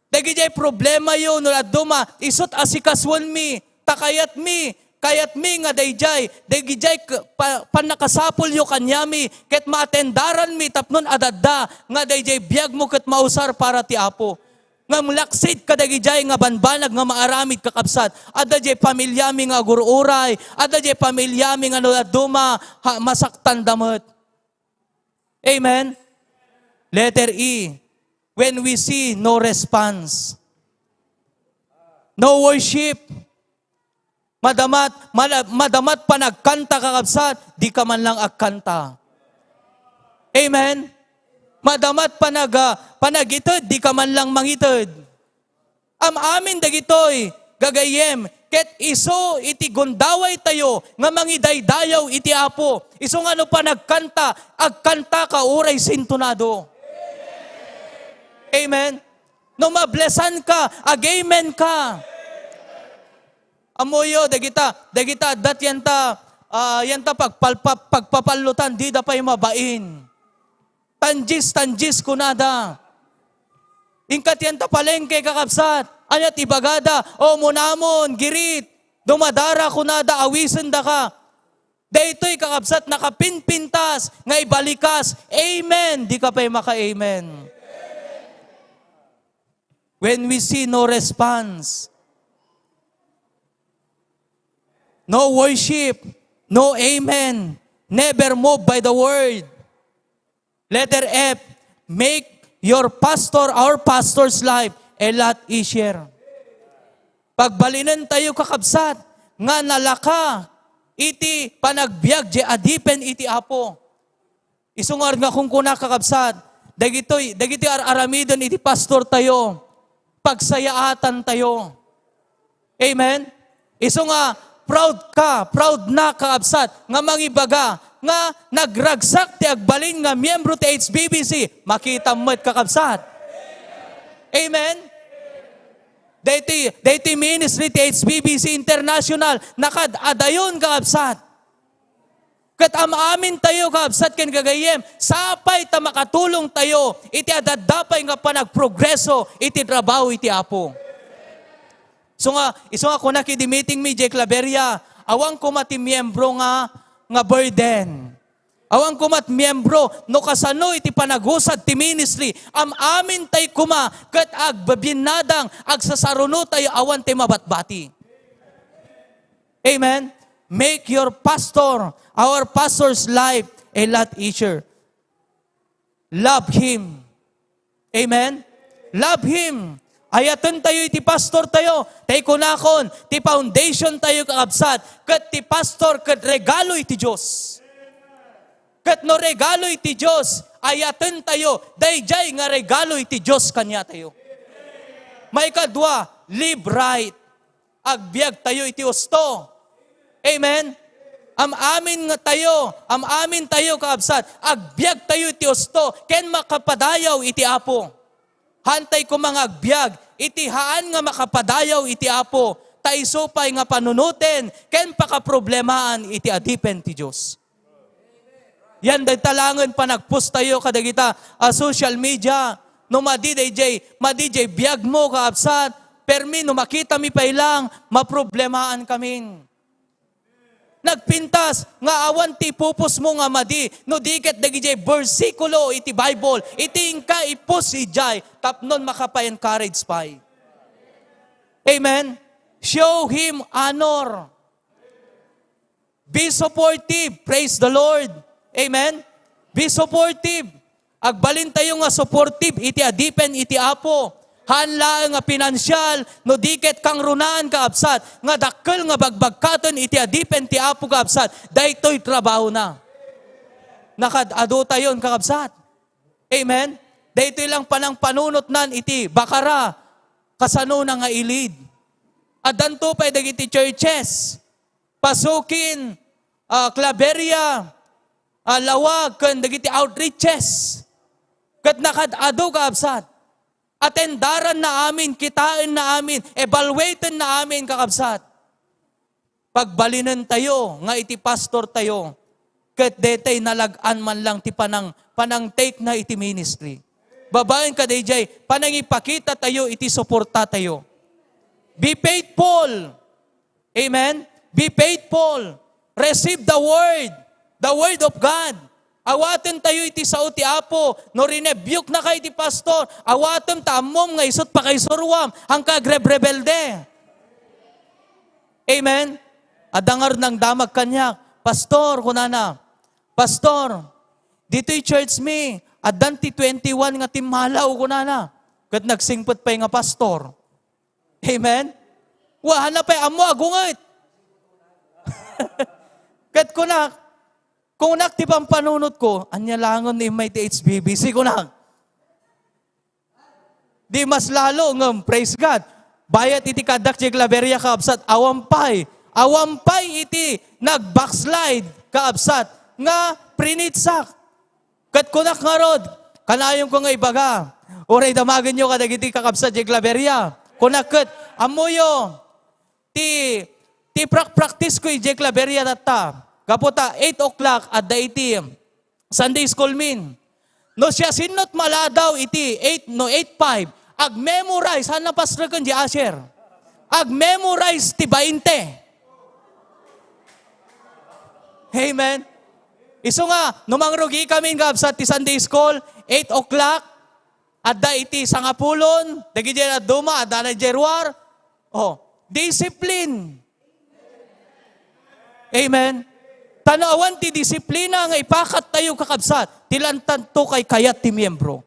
Dagidiay problemayo no dadduma, isut' asikasuenmi, ta kayatmi, kayatmi nga daydiay, dagidiay k-, pa-, pannakasapulyo kaniami, ket maatendaranmi tapno adda nga daydiay biagmo ket mausar para ti Apo. Ngem laksid kadagidiay nga banbanag nga maaramid, kakabsat, adda diay pamilyami nga agur-uray, adda diay pamilyami nga no dadduma, ha, masaktanda met. Amen? Letter E, when we see no response, no worship, madamat, mada-, madamat panagkanta, kakabsat, di ka man lang agkanta. Amen? Madamat panag-, ah, panagited, di ka man lang mangited. Am-amin dagitoy, gagayyem, ket isu iti gundawaytayo nga mangidaydayaw iti Apo. Isu nga no panagkanta, agkantaka uray sintonado. Amen? No mablesanka, ag-amen ka. Ammoyo, dagita, dagita adda ti yanta, ah, yanta pagpalpa-, pagpapallutan, dida pay mabain. Tanjis, tanjis, kunada. Inka ti yanta palengke, kakabsat. Ania ti ibagada? O, munamon, girit. Dumadara, kunada, awisendaka. Daytoy, kakabsat, nakapinpintas nga ibalikas. Amen. Di ka pay maka-amen. When we see no response, no worship, no amen, never moved by the word. Letter F, make your pastor, our pastor's life, a lot easier. Pagbalinentayo, kakabsat, nga nalaka iti panagbiag diay adipen iti Apo. Isu ngarud nga kunkuna, kakabsat, dagitoy, dagitoy ar-aramiden iti pastortayo, pagsayaatantayo. Amen? Isu nga, proud ka, proud na, kakabsat, nga mangibaga nga nagragsak ti agbalin nga miyembro ti H B B C, makitam met, kakabsat. Amen? Daytoy, daytoy ministry ti H B B C International, nakaad-adayon, kakabsat. Ket am-amintayo, kakabsat ken gagayyem, sapay ta makatulongtayo iti adda pay nga panagprogreso iti trabaho iti Apo. Isu nga, isu nga kunak idi meeting mi diay Claveria, awan koma ti miyembro nga, nga burden. Awan koma ti miyembro no kasano iti panagusad ti ministry, am-amintay koma ket agbabinnadang, agsasarunotayo awan ti mabatbati. Amen? Make your pastor, our pastor's life a lot easier. Love him. Amen? Love him. Ayatentayo iti pastortayo. Tay kunakon, ti foundationtayo, kakabsat, ket ti pastor ket regalo iti Dios. Ket no regalo iti Dios, ayatentayo daydiay nga regalo iti Dios kaniatayo. Maikadua, live right. Agbiagtayo iti usto. Amen? Am-amin nga tayo, am-amintayo, kakabsat, agbiagtayo iti usto ken makapadayaw iti Apo. Haantay koma nga agbiag iti haan nga makapadayaw iti Apo, ta isu pay nga panunoten ken pakaproblemaan iti adipen ti Dios. Yan dayta laengen panagpostayo kadagita a social media. No madi dayjay, madi jay biagmo, kakabsat, permi no makitami pay lang, maproblemaankamin. Nagpintas nga awan ti ipupusmo nga madi, no di ket dagiti bersikulo iti Bible, iti inka ipus idiay, tapnon makapa-encourage pay. Amen? Show him honor. Be supportive. Praise the Lord. Amen? Be supportive. Agbalintayo nga supportive iti adipen iti Apo. Haan laeng nga pinansial, no di ket kangrunaan, kaabsat, nga dakkel nga bagbagkaten iti adipen ti Apo, kaabsat, daytoy trabahona. Nakaad-adotayon, kakabsat. Amen? Daytoy lang panangpanunotnan iti bakara, kasano na nga i-lead. Addanto pay dagiti churches, Pasukin, ah, Claveria, ah, Laoag, ken dagiti outreaches. Ket nakaad-ado, kaabsat. Atendaran na amin, kitaen na amin, evaluaten na amin, kakabsat. Pagbalinentayo nga iti pastortayo, ket detay nalag-an man lang ti panang-, panang-take na iti ministry. Babaen kadaydiay, panangipakitatayo iti suportatayo. Be faithful. Amen? Be faithful. Receive the word. The word of God. Awatentayo iti sao ti Apo. No rinebuke na kayo ti pastor, awatem ta ammom nga isut pakaisuruam, haan ka agrebrebelde. Amen? Adda ngarud nangdamag kaniak, "Pastor," kunana, "Pastor, ditoy church mi, addan ti twenty-one nga timmalaw," kunana. Ket nagsingpet pay nga pastor. Amen? Wa, haan na pay ammo agunget. Ket kunak, kunak ti pampanunotko, "Ania langen no immay ti H B B C?" kunak. Di mas lalo ngem, praise God. Bayat iti kaaddak diay Claveria, kaabsat, awan pay. Awan pay iti nag-backslide, kaabsat, nga prinitsak. Ket kunak ngarud, kanayonko nga ibaga, uray damagenyo kadagiti kakabsat diay Claveria. Kunak ket, ammoyo, ti, ti prak-, practice ko idiay Claveria tatta. Gapu ta eight o'clock, adda iti Sunday school min. No siasino't maladaw iti eight, no eight five, ag-memorize, haan na pastreken diay usher. Ag-memorize ti bainte. Amen. Isu nga, no mangrugikami nga absent ti Sunday school, eight o'clock, adda iti sangapulon, dagidiay dadduma, adda na diay ruar. Oh, discipline. Amen. Ta no awan ti disiplina nga ipakattayo, kakabsat, ti lantanto kaykayat ti miyembro.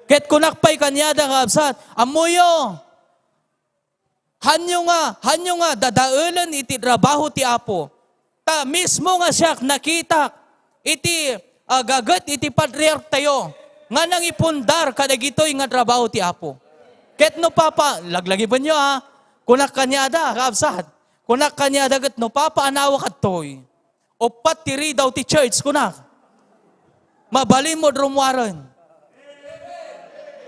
Ket kunak pay kaniada, kakabsat, ammoyo, Hanyo nga, hanyo nga dadaelen iti trabaho ti Apo. Ta mismo nga siak nakitak iti, ah, gaget iti patriarktayo nga nangipundar kadagitoy nga trabaho ti Apo. Ket no papa, laglagibenyo, ah, kunak kaniada, kaabsat. Kunak kaniada ket no papaanawa kadtoy. Uppat ti ridaw ti church, kunak. Mabalinmo rummuaren.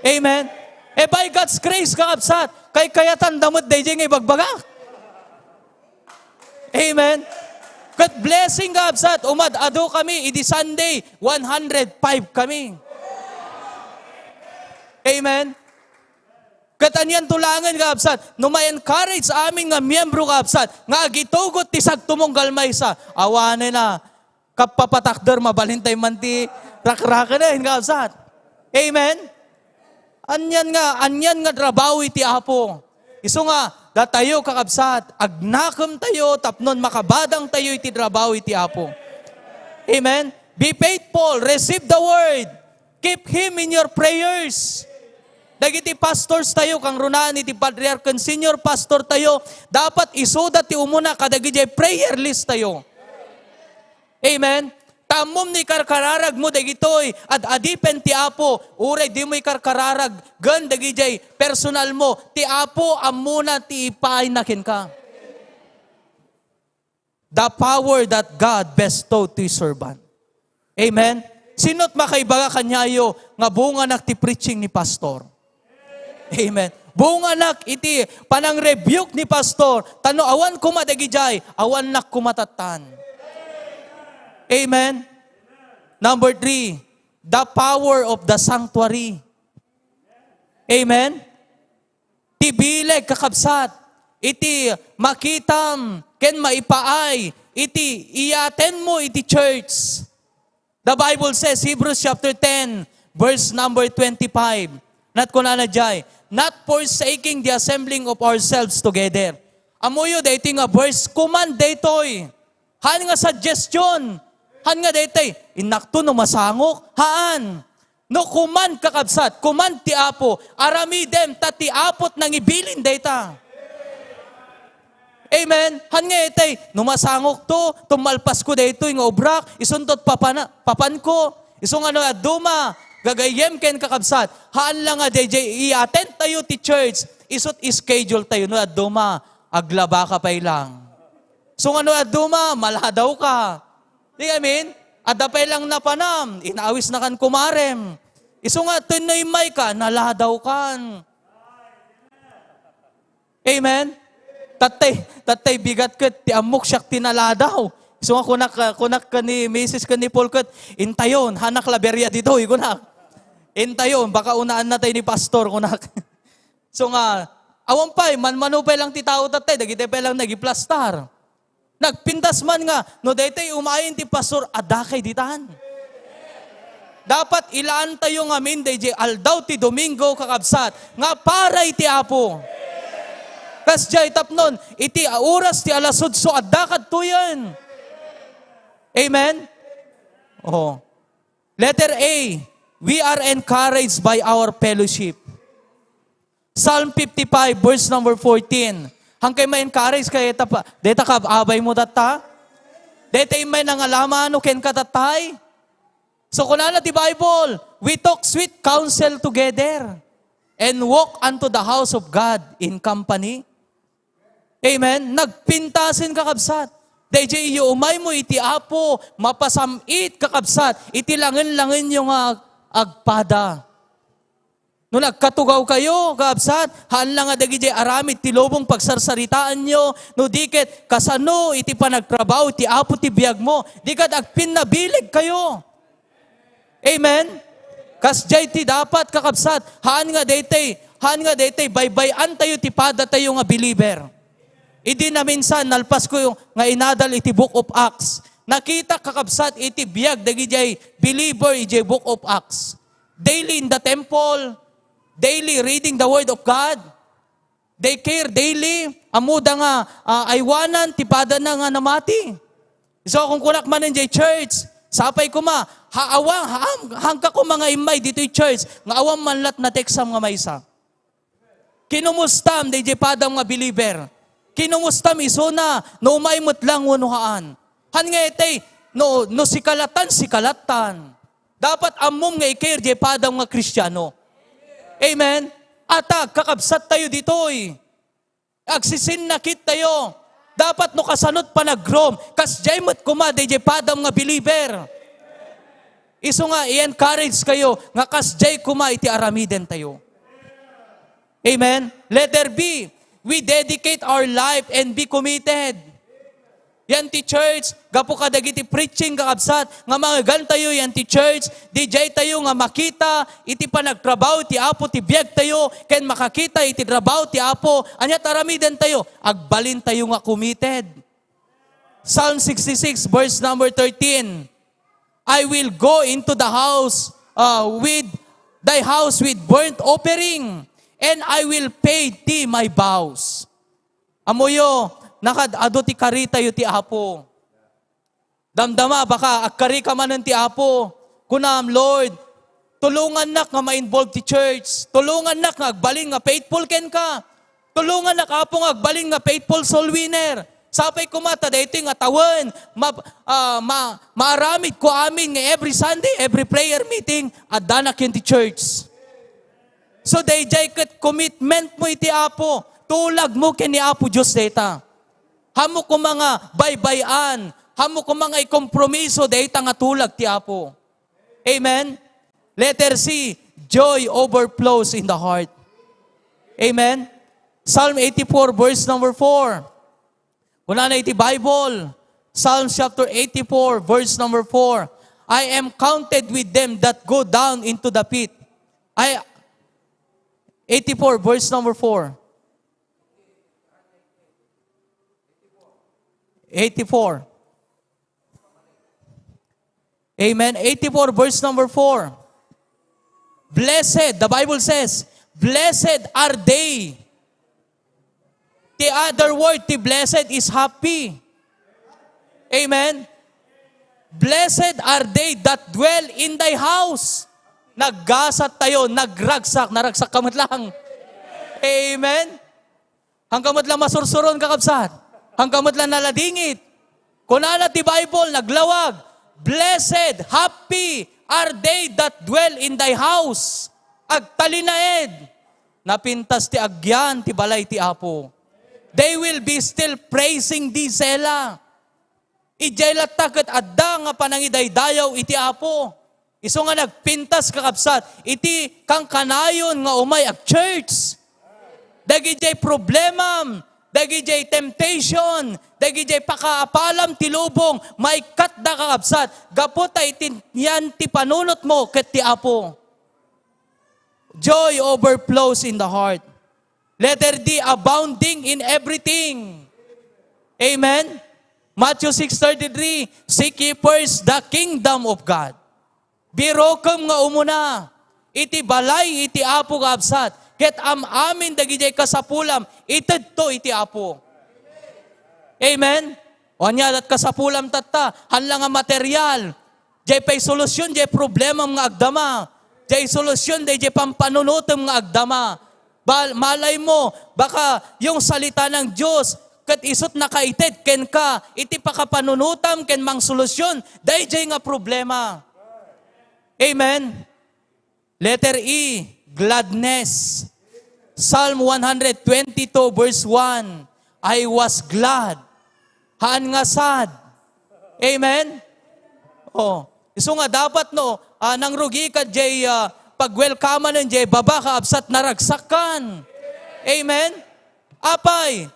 Amen. E, by God's grace, kakabsat, kaykayatanda met daydiay nga ibagbagak. Amen. Ket blessing, kakabsat, umad-adu kami, idi Sunday, one hundred five kami. Amen. Ket anianto laengen, kakabsat, no ma-encourage amin nga miyembro, kakabsat, nga agitugot ti sagtumunggal maysa, awanen a, kapapatakder, mabalintay man ti rakraken, kakabsat. Amen? Anian nga, anian nga trabaho iti Apo. Isu nga, datayo, kakabsat, agnakemtayo tapnon makabadangtayo iti trabaho iti Apo. Amen? Be faithful, receive the word. Keep him in your prayers. Dagiti pastors tayo, kangrunaan iti patriarch ken senior pastor tayo, dapat isuda ti umuna kadagiti prayer list tayo. Amen? Ta ammom no ikarkararagmo dagitoy, ad-adipen ti Apo, uray dimo ikarkararag, ken dagidiay personal mo, ti Apo ammona ti ipaayna kenka. The power that God bestowed to His servant. Amen? Sino't makaibaga kaniayo nga bunganak ti preaching ni Pastor? Amen. Bunganak iti panang-rebuke ni Pastor, ta no awan koma dagidiay, awannak koma tattan. Amen? Number three, the power of the sanctuary. Amen? Ti bileg, kakabsat, iti makitam ken maipaay iti i-attend mo iti church. The Bible says, Hebrews chapter ten, verse number twenty-five. Nat kunana jay, "Not forsaking the assembling of ourselves together." Ammoyo daytoy nga verse, command daytoy. Haan nga suggestion. Haan nga daytoy, "Innakto no masangok." Haan. No command, kakabsat, command ti Apo, aramidem ta ti Apo't nangibilin dayta. Amen? Haan nga itay, no masangokto, tummalpasko daytoy nga obrak, isunto't papana-, papanko. Isu nga no adduma, gagayyem ken kakabsat, haan la nga dayjay i-attend tayo ti church, isu't schedule tayo, no adduma, aglabaka pay lang. Isu nga no adduma, maladawka. Di amin? Adda pay lang napanam, inawisnakan kumarem. Isu nga, no immayka, naladawkan. Amen? Tattay, tattay bigat ket ti ammok siak ti naladaw. Isu nga kunak, kunak ken ni misis ken ni Paul ket, "Intayon, haanak la beria ditoy," kunak. "Intayon, baka unaannatay ni pastor," kunak. Isu nga, awan pay, manmano pay lang ti tao tattay, dagiti pay lang nagiplastar. Nagpintas man nga, no daytoy umayen ti pastor, adda kay ditan. Dapat ilaantayo ngamin dayjay aldaw ti Domingo, kakabsat, nga para iti Apo. Kasjay tapnon, iti oras ti alas otso, adda kadtoyen. Amen? Oh. Letter A, we are encouraged by our fellowship. Psalm fifty-five, verse number fourteen. Haan kay ma-encourage kay ta pa, deta kab-abay mo tatta? Deta immay nangalamano ken katattay? So, kunana ti Bible, "We took sweet counsel together and walk unto the house of God in company." Amen? Nagpintasen, kakabsat. Dayjay iyo umay mo iti Apo, mapasam-it, kakabsat, iti langen-langenyo nga ag-, agpada. No nagkatugaw kayo, kakabsat, haan la nga dagiti aramid ti lubong pagsarsaritaanyo, no di ket kasano iti panagtrabaho ti Apo ti biagmo, di ket agpinnabileg kayo. Amen? Kasjay ti dapat, kakabsat, haan nga daytoy, haan nga daytoy, baybay-antayo ti padatayo nga believer. Idi naminsan, nalpasko nga inadal iti Book of Acts. Nakita, kakabsat, iti biag dagijay believer ijay Book of Acts. Daily in the temple, daily reading the Word of God. They care daily. Ammoda nga, ah, aywanan ti padana nga namati. So, kung kunak manen jay church, sapay koma, ha, awa, ha, hangka koma nga immay ditoy church, nga awan man lat na-textam nga maysa. Kinumustam dayjay padam nga believer. Kinumustam isuna, no umay met lang wenno haan. Haan nga itay, no, no sikalatan, sikalatan. Dapat ammom nga i-care jay padam nga Kristiano. Amen? Atak, kakabsat tayo ditoy. Agsisinnakit tayo. Dapat no kasanot panagrum, kasjay met koma dayjay padam nga believer. Isu nga, i-encourage kayo nga kasjay koma iti aramiden tayo. Amen? Letter B, we dedicate our life and be committed. Yan ti church, gapu kadagiti preaching, kakabsat, nga mangegantayo yan ti church, dijay tayo nga makita iti panagtrabaho ti Apo ti biag tayo, ken makakita iti trabaho ti Apo, ania ti aramiden tayo? Agbalin tayo nga committed. Psalm sixty-six, verse number thirteen. "I will go into the house, uh, with thy house with burnt offering, and I will pay thee my vows." Ammoyo, nakad-adu ti karitayo ti Apo. Damdama, baka agkari ka manen ti Apo. Kunam, "Lord, tulongannak nga ma-involve ti church. Tulongannak nga agbalin nga faithful kenka. Tulongannak, Apo, nga agbalin nga faithful soul winner." Sapay koma ta daytoy nga tawen, ma-, ah, ma-, maaramidko amin nga every Sunday, every prayer meeting, addanak ken ti church. So, dayjay ket commitment mo iti Apo. Tulag mo ken ni Apo Dios dayta. Haanmo koma nga baybay-an, haanmo koma nga ikompromiso dayta nga tulag ti Apo. Amen? Letter C, joy overflows in the heart. Amen? Psalm eighty-four, verse number four. Kunana iti Bible, Psalms chapter eighty-four, verse number four, "I am counted with them that go down into the pit." I, eighty-four, verse number four. eighty-four. Amen. Eighty-four, verse number four. Blessed, the Bible says, "Blessed are they." The other word, the blessed is happy. Amen. "Blessed are they that dwell in thy house." Naggasat tayo, nagragsak, naragsak ka met lang. Amen. Hangka met lang masursuron, kakabsat. Hangka met lang naladingit. Kunana ti Bible, naglawag, "Blessed, happy are they that dwell in thy house." Agtalinaed. Napintas ti agyan ti balay ti Apo. They will be still praising thee, Selah. Idiay latta ket adda nga panangidaydayaw iti Apo. Isu nga nagpintas, kakabsat, iti kankanayon nga umay ag-church. Dagidiay problemam, dagidiay temptation, dagidiay pakaapalam ti lubong, maikkatda, kakabsat, gapu ta iti nian ti panunotmo ket ti Apo. Joy overflows in the heart. Letter D, abounding in everything. Amen? Matthew six thirty-three, "Seek ye first the kingdom of God." Birokem nga umuna iti balay iti Apo, kakabsat, ket am-amin dagidiay kasapulam, itedto iti Apo. Amen? O ania dat kasapulam tatta, haan la nga material. Diay pay solusyon, diay problemam nga agdama. Diay solusyon, diay, diay pampanunotem nga agdama. Bal-, malay mo, baka yung salita ng Diyos, ket isut nakaited kenka, iti pakapanunotam ken mangsolusyon, daydiay nga problema. Amen? Letter E, gladness. Psalm one hundred twenty-two verse one, "I was glad." Haan nga sad. Amen? Oh, isu nga dapat no, ah, nangrugi ka jay, ah, pag-welcomean jay baba, kakabsat, naragsakkan. Amen? Apay,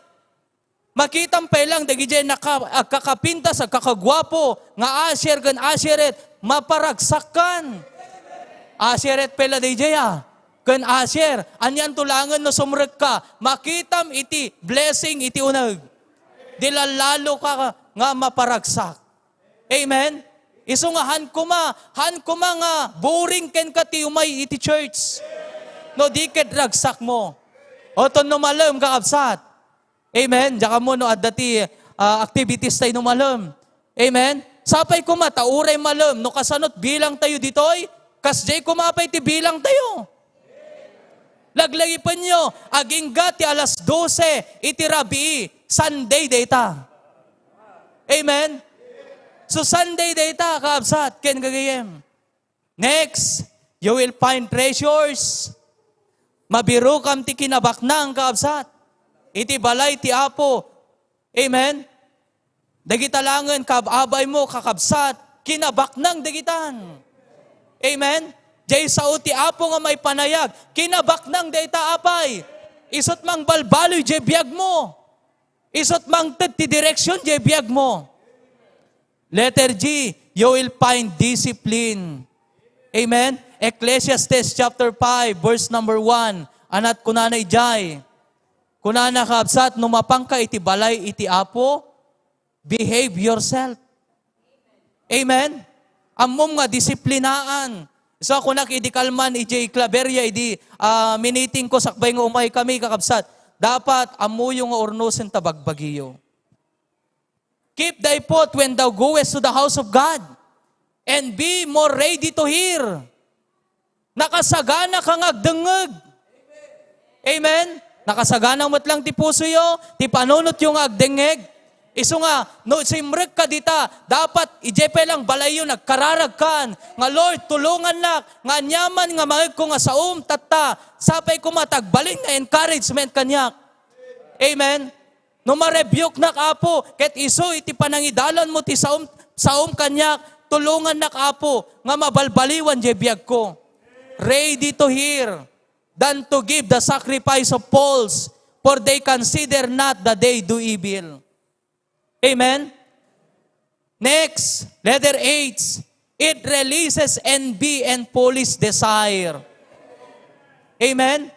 makitam pay lang dagidiay naka-, agkakapintas, agkakaguapo, nga usher ken usherette, maparagsakkan. Usherette pay la dagidiay, ah. Ken usher, anian to langen no sumrekka, makitam iti blessing iti uneg. Di lallalo ka nga maparagsak. Amen? Isu nga haan koma, haan koma nga boring kenka ti umay iti church. No di ket ragsakmo. O ton no malem, kakabsat. Amen? Diak ammo no adda ti, ah, activities tayo no malem. Amen? Sapay koma ta uray malem, no kasanot bilang tayo ditoy, kasdiay koma pay ti bilang tayo. Laglagipenyo, agingga ti alas dose iti rabii, Sunday dayta. Amen? So, Sunday dayta, kakabsat, ken gagayyem. Next, you will find treasures. Mabirokam ti kinabaknang, kakabsat. Iti balay ti Apo. Amen? Dagita langen, kaab-abaymo, kakabsat, kinabaknang dagitan. Amen? Jay sao ti Apo nga maipanayag, kinabaknang dayta, apay. Isut mangbalbaloy jay biagmo. Isut mangted ti direksyon jay biagmo. Letter G, you will find discipline. Amen? Ecclesiastes chapter five, verse number one. Anat kunana ijay. Kunana, kakabsat, no mapanka iti balay iti Apo, behave yourself. Amen? Ammom nga disiplinaan. So, kunak idi kalman, ijay Claveria, idi, ah, miniting ko, sakbay nga umay kami, kakabsat, dapat ammoyo nga urnosen ta bagbagiyo. Keep thy foot when thou goest to the house of God, and be more ready to hear. Nakasagana ka nga agdengngeg. Amen? Nakasagana met lang ti pusoyo, ti panunotyo nga agdengngeg. Isu nga, no simrek ka dita, dapat idiay pay lang balayyo nagkararagkan nga, "Lord, tulongannak nga aniaman nga maegko nga saom tatta, sapay koma ta agbalin nga encouragement kaniak." Amen? No marebukenak, Apo, ket isu iti panangidalanmo ti saom, saom kaniak, tulongannak, Apo, nga mabalbaliwan diay biagko. Ready to hear than to give the sacrifice of fools, for they consider not that they do evil. Amen? Next, letter H, it releases envy and foolish desire. Amen?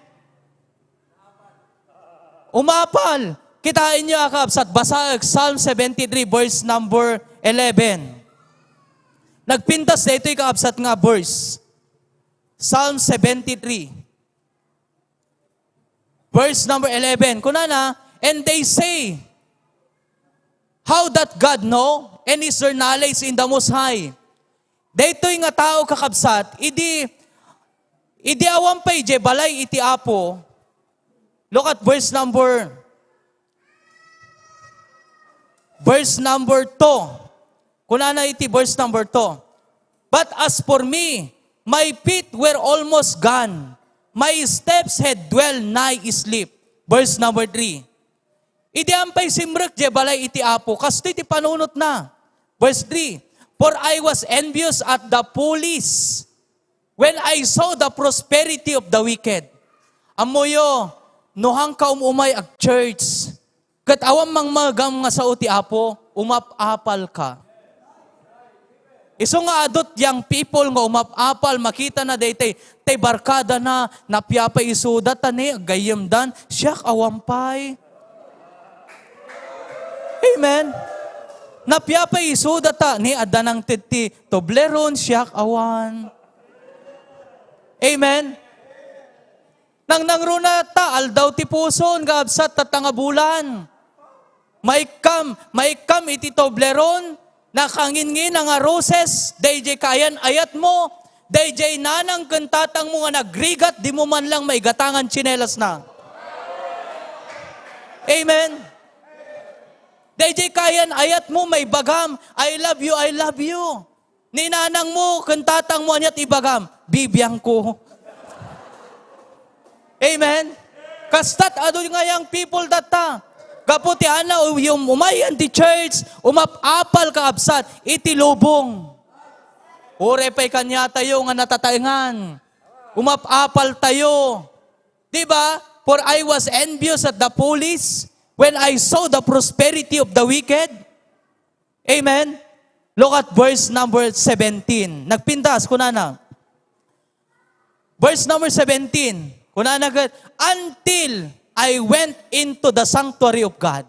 Umapal, Kitaenyo a, kaabsat, basaek Psalm seventy-three, verse number eleven. Nagpintas daytoy, kaabsat, nga verse. Psalm seventy-three, verse number eleven. Kunana, "And they say, 'How doth God know? And is there knowledge in the Most High?'" Daytoy nga tao, kakabsat, idi, idi awan pay idiay balay iti Apo, look at verse number, verse number two. Kunana iti verse number two, "But as for me, my feet were almost gone. My steps had dwell nigh sleep." Verse number three, "Idi awan pay simrek idiay balay iti Apo, kastoy ti panunotna." Verse three, "For I was envious at the foolish when I saw the prosperity of the wicked." Ammoyo, no haanka um-umay ag-church, ket awan mangmagam nga sao ti Apo, umap-apalka. Isu nga adut young people nga umap-apal, makitana daytay, tay barkadana, napiapay isuda ta ni, gayyemdan, siak awan pay. Amen. Napiapay isuda ta ni, adda nangted ti Toblerone, siak awan. Amen. Nangnangruna ta, aldaw ti puson, kaabsat, tatta nga bulan. Maikkam, maikkam iti Toblerone, nakanginngi na nga roses, daydiay kaayan-ayatmo, daydiay nanang ken tatangmo nga nagrigat, dimo man lang maigatangan tsinelasna. Amen. Daydiay kaayan-ayatmo, maibagam, "I love you, I love you." Ni nanangmo ken tatangmo, ania ti ibagam? "Bibiangko." Amen? Kastat adu nga young people tatta. Gapu ti ania, um-, umayan ti church, umap-apal, kaabsat, iti lubong. Uray pay kaniatayo nga natataengan. Umap-apal tayo. Di ba? "For I was envious at the foolish when I saw the prosperity of the wicked." Amen? Look at verse number seventeen. Nagpintas, kunana. Verse number seventeen, kunana ket, "Until I went into the sanctuary of God,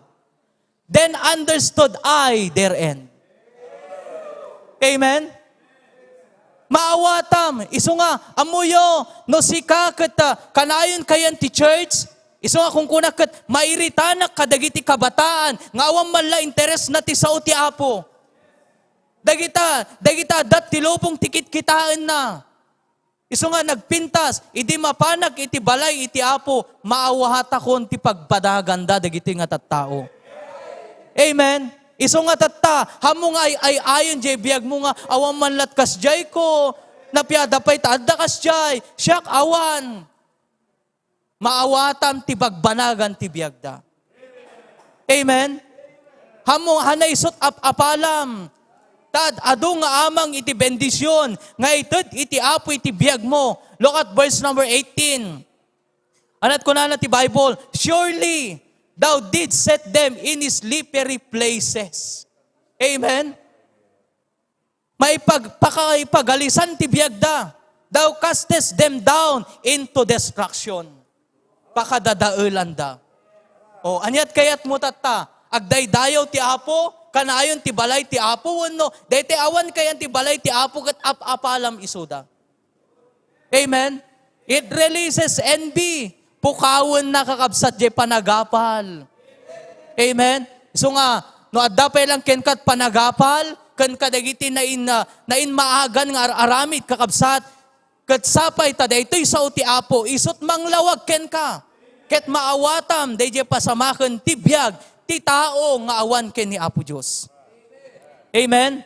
then understood I their end." Amen? Maawatam, isu nga, ammoyo, no sika ket, ah, kanayon kayan ti church, isu nga kunkunak ket mairitanak kadagiti kabataan nga awan man la interesna ti sao ti Apo. Dagita, dagita adda ti lubong ti kitkitaenna. Isu nga nagpintas, idi mapanak iti balay iti Apo, maawatakon ti pagbanaganda dagiti nga tattao. Amen? Isu nga tatta, ammo nga ay-ay-ayon jay biagmo nga awan man lat kasjay ko, napiada pay ta adda kasjay, siak awan. Maawatam ti bagbanagan ti biagda. Amen? Ammo, hana isut' ap-apalam. Ta ad-adu nga amang iti bendision nga ited iti Apo iti biagmo. Look at verse number eighteen. Ania ti kunana ti Bible, "Surely thou didst set them in slippery places." Amen? Maipag-, pakaipagalisan ti biagda. "Thou castest them down into destruction." Pakadadaelanda. O, ania ti kayatmo tatta? Agdaydayaw ti Apo? Kanayon ti balay ti Apo? Wenno, daytoy awan kayan ti balay ti Apo ket ap-apalam isuda? Amen? It releases envy. Pukawenna, kakabsat, jay panagapal. Amen? Isu nga, no adda pay lang kenka ti panagapal, ken kadagiti nain-, ah, nainmaagan nga ar-aramid, kakabsat, ket sapay ta daytoy sao ti Apo, isut' manglawag kenka, ket maawatam daydiay pasamaken ti biag ti tao nga awan ken ni Apo Dios. Amen?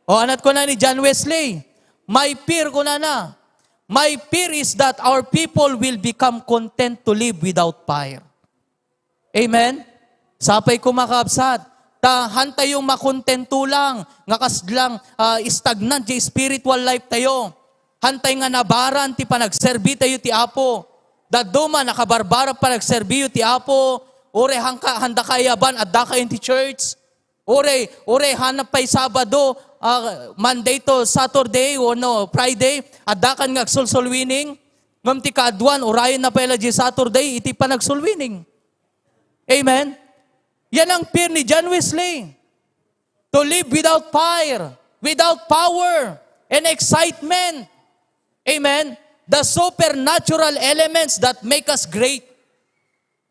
O, ania ti kuna ni John Wesley? "My fear," kunana, "my fear is that our people will become content to live without fire." Amen? Sapay koma, kakabsat, ta haantayo makontento lang nga kasla, ah, stagnant ti spiritual life tayo. Haantay nga nabaran ti panagserbi tayo ti Apo. Dadduma, nakabarbara panagserbiyo ti Apo. Uray haanka, haanda kaayaban, adda kayo ti church. Uray, uray, haanna pay Sabado, ah, Monday to Saturday, wenno Friday, addakan nga agsoul-soul winning. Ngem ti kaaduan, urayenna pay la diay Saturday iti panagsoul winning. Amen? Yan ang fear ni John Wesley. To live without fire, without power, and excitement. Amen? The supernatural elements that make us great.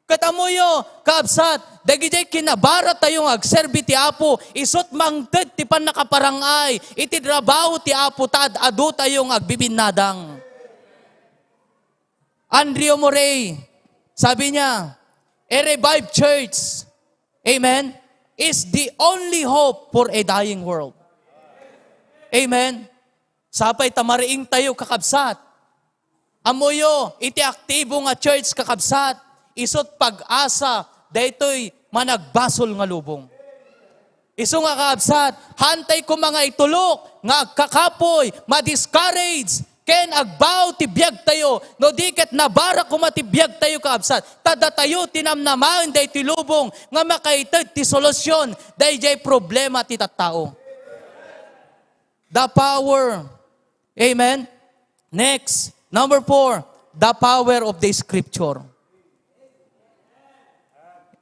Ket ammoyo, kaabsat, dagiti kinabara tayo nga agserbi ti Apo, isut' mangted ti pannakaparang-ay iti trabaho ti Apo, ta ad-adu tayo nga agbibinnadang. Andrew Murray, sabi niya, "A revived church," amen, "is the only hope for a dying world." Amen. Sapay ta mariing tayo, kakabsat. Ammoyo, iti aktibo nga church, kakabsat, isut' pag-asa daytoy managbasol nga lubong. Isu nga, kakabsat, haantay koma nga itulok nga agkakapoy, ma-discourage, ken agbao ti biagtayo, no di ket nabara koma ti biagtayo, kakabsat, ta datayo ti namnamaen daytoy lubong nga makaited ti solusyon daydiay problema ti tattao. The power. Amen? Next, number four, the power of the scripture.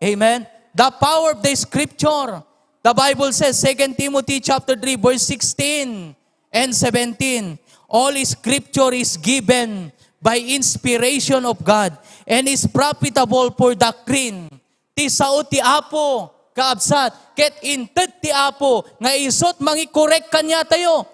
Amen? The power of the scripture. The Bible says, Second Timothy chapter three, verse sixteen and seventeen, "All scripture is given by inspiration of God and is profitable for doctrine." Ti sao ti Apo, kaabsat, ket inted ti Apo nga isut' mangikorek kaniatayo.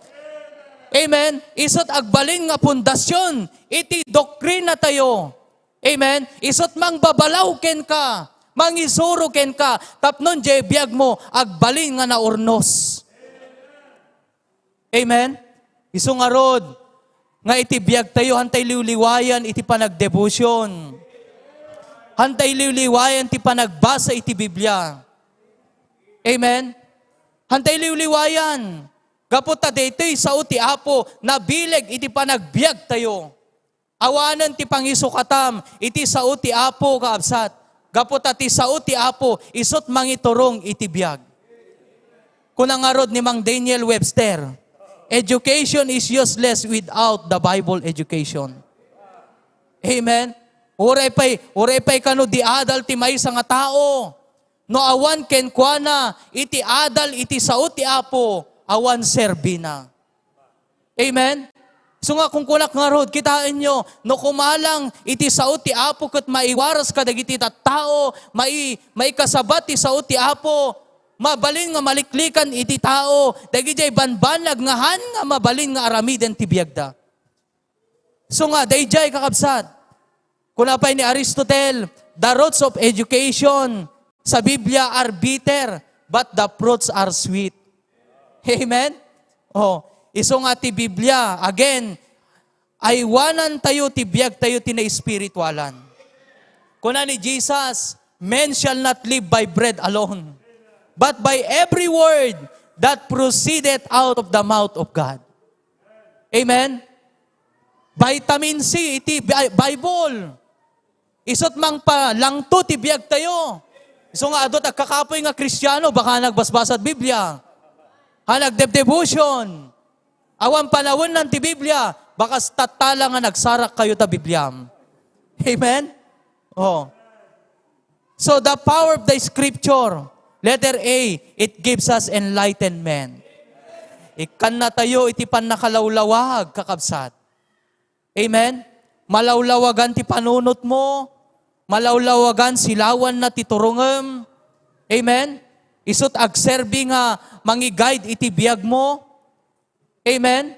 Amen? Isut' agbalin nga pundasyon iti doktrina tayo. Amen? Isut' mangbabalaw kenka, mangisuro kenka, tapno diay biagmo agbalin nga naurnos. Amen? Isu ngarud, nga iti biagtayo, haantay liwliwayan iti panagdevotion. Haantay liwliwayan ti panagbasa iti Biblia. Amen? Haantay liwliwayan. Gapu ta daytoy sao ti Apo, nabileg iti panagbiagtayo. Awanen ti pangisukatam iti sao ti Apo, kaabsat. Gapu ta ti sao ti Apo, isut' mangiturong iti biag. Kuna ngarud ni Mang Daniel Webster, "Education is useless without the Bible education." Amen? Uray pay, uray pay kano di adal ti maysa nga tao. No awan kenkuana iti adal iti sao ti Apo, awan serbina. Amen? Isu nga kunkunak ngarud, kitaenyo, no kumalang iti sao ti Apo ket maiwaras kadagiti tattao, mai-, maikasabat ti sao ti Apo, mabalin nga maliklikan iti tao, dagidiay banbanag nga haan nga mabalin nga aramiden ti biagda. Isu nga, daydiay, kakabsat, kuna pay ni Aristotle, "The roots of education sa Biblia are bitter, but the fruits are sweet." Amen? Oh, isu nga ti Biblia, again, aywanantayo ti biagtayo ti naespiritualan. Kuna ni Jesus, "Men shall not live by bread alone, but by every word that proceedeth out of the mouth of God." Amen? Vitamin C iti Bi-, Bible. Isut' mangpalangto ti biagtayo. Isu nga adu ti agkakapoy nga Kristiano, baka nagbasbasad Biblia. Ha, nagdebdevotion. Awan panawennan ti Biblia, bakas tattala nga nagsarak kayo ta Bibliam. Amen? Oh. So, the power of the scripture, letter A, it gives us enlightenment. Ikkannatayo iti pannakalawlawag, kakabsat. Amen? Malawlawagan ti panunotmo, malawlawagan, silawanna ti turongem. Amen? Isut' agserbi nga mangi-guide iti biagmo. Amen?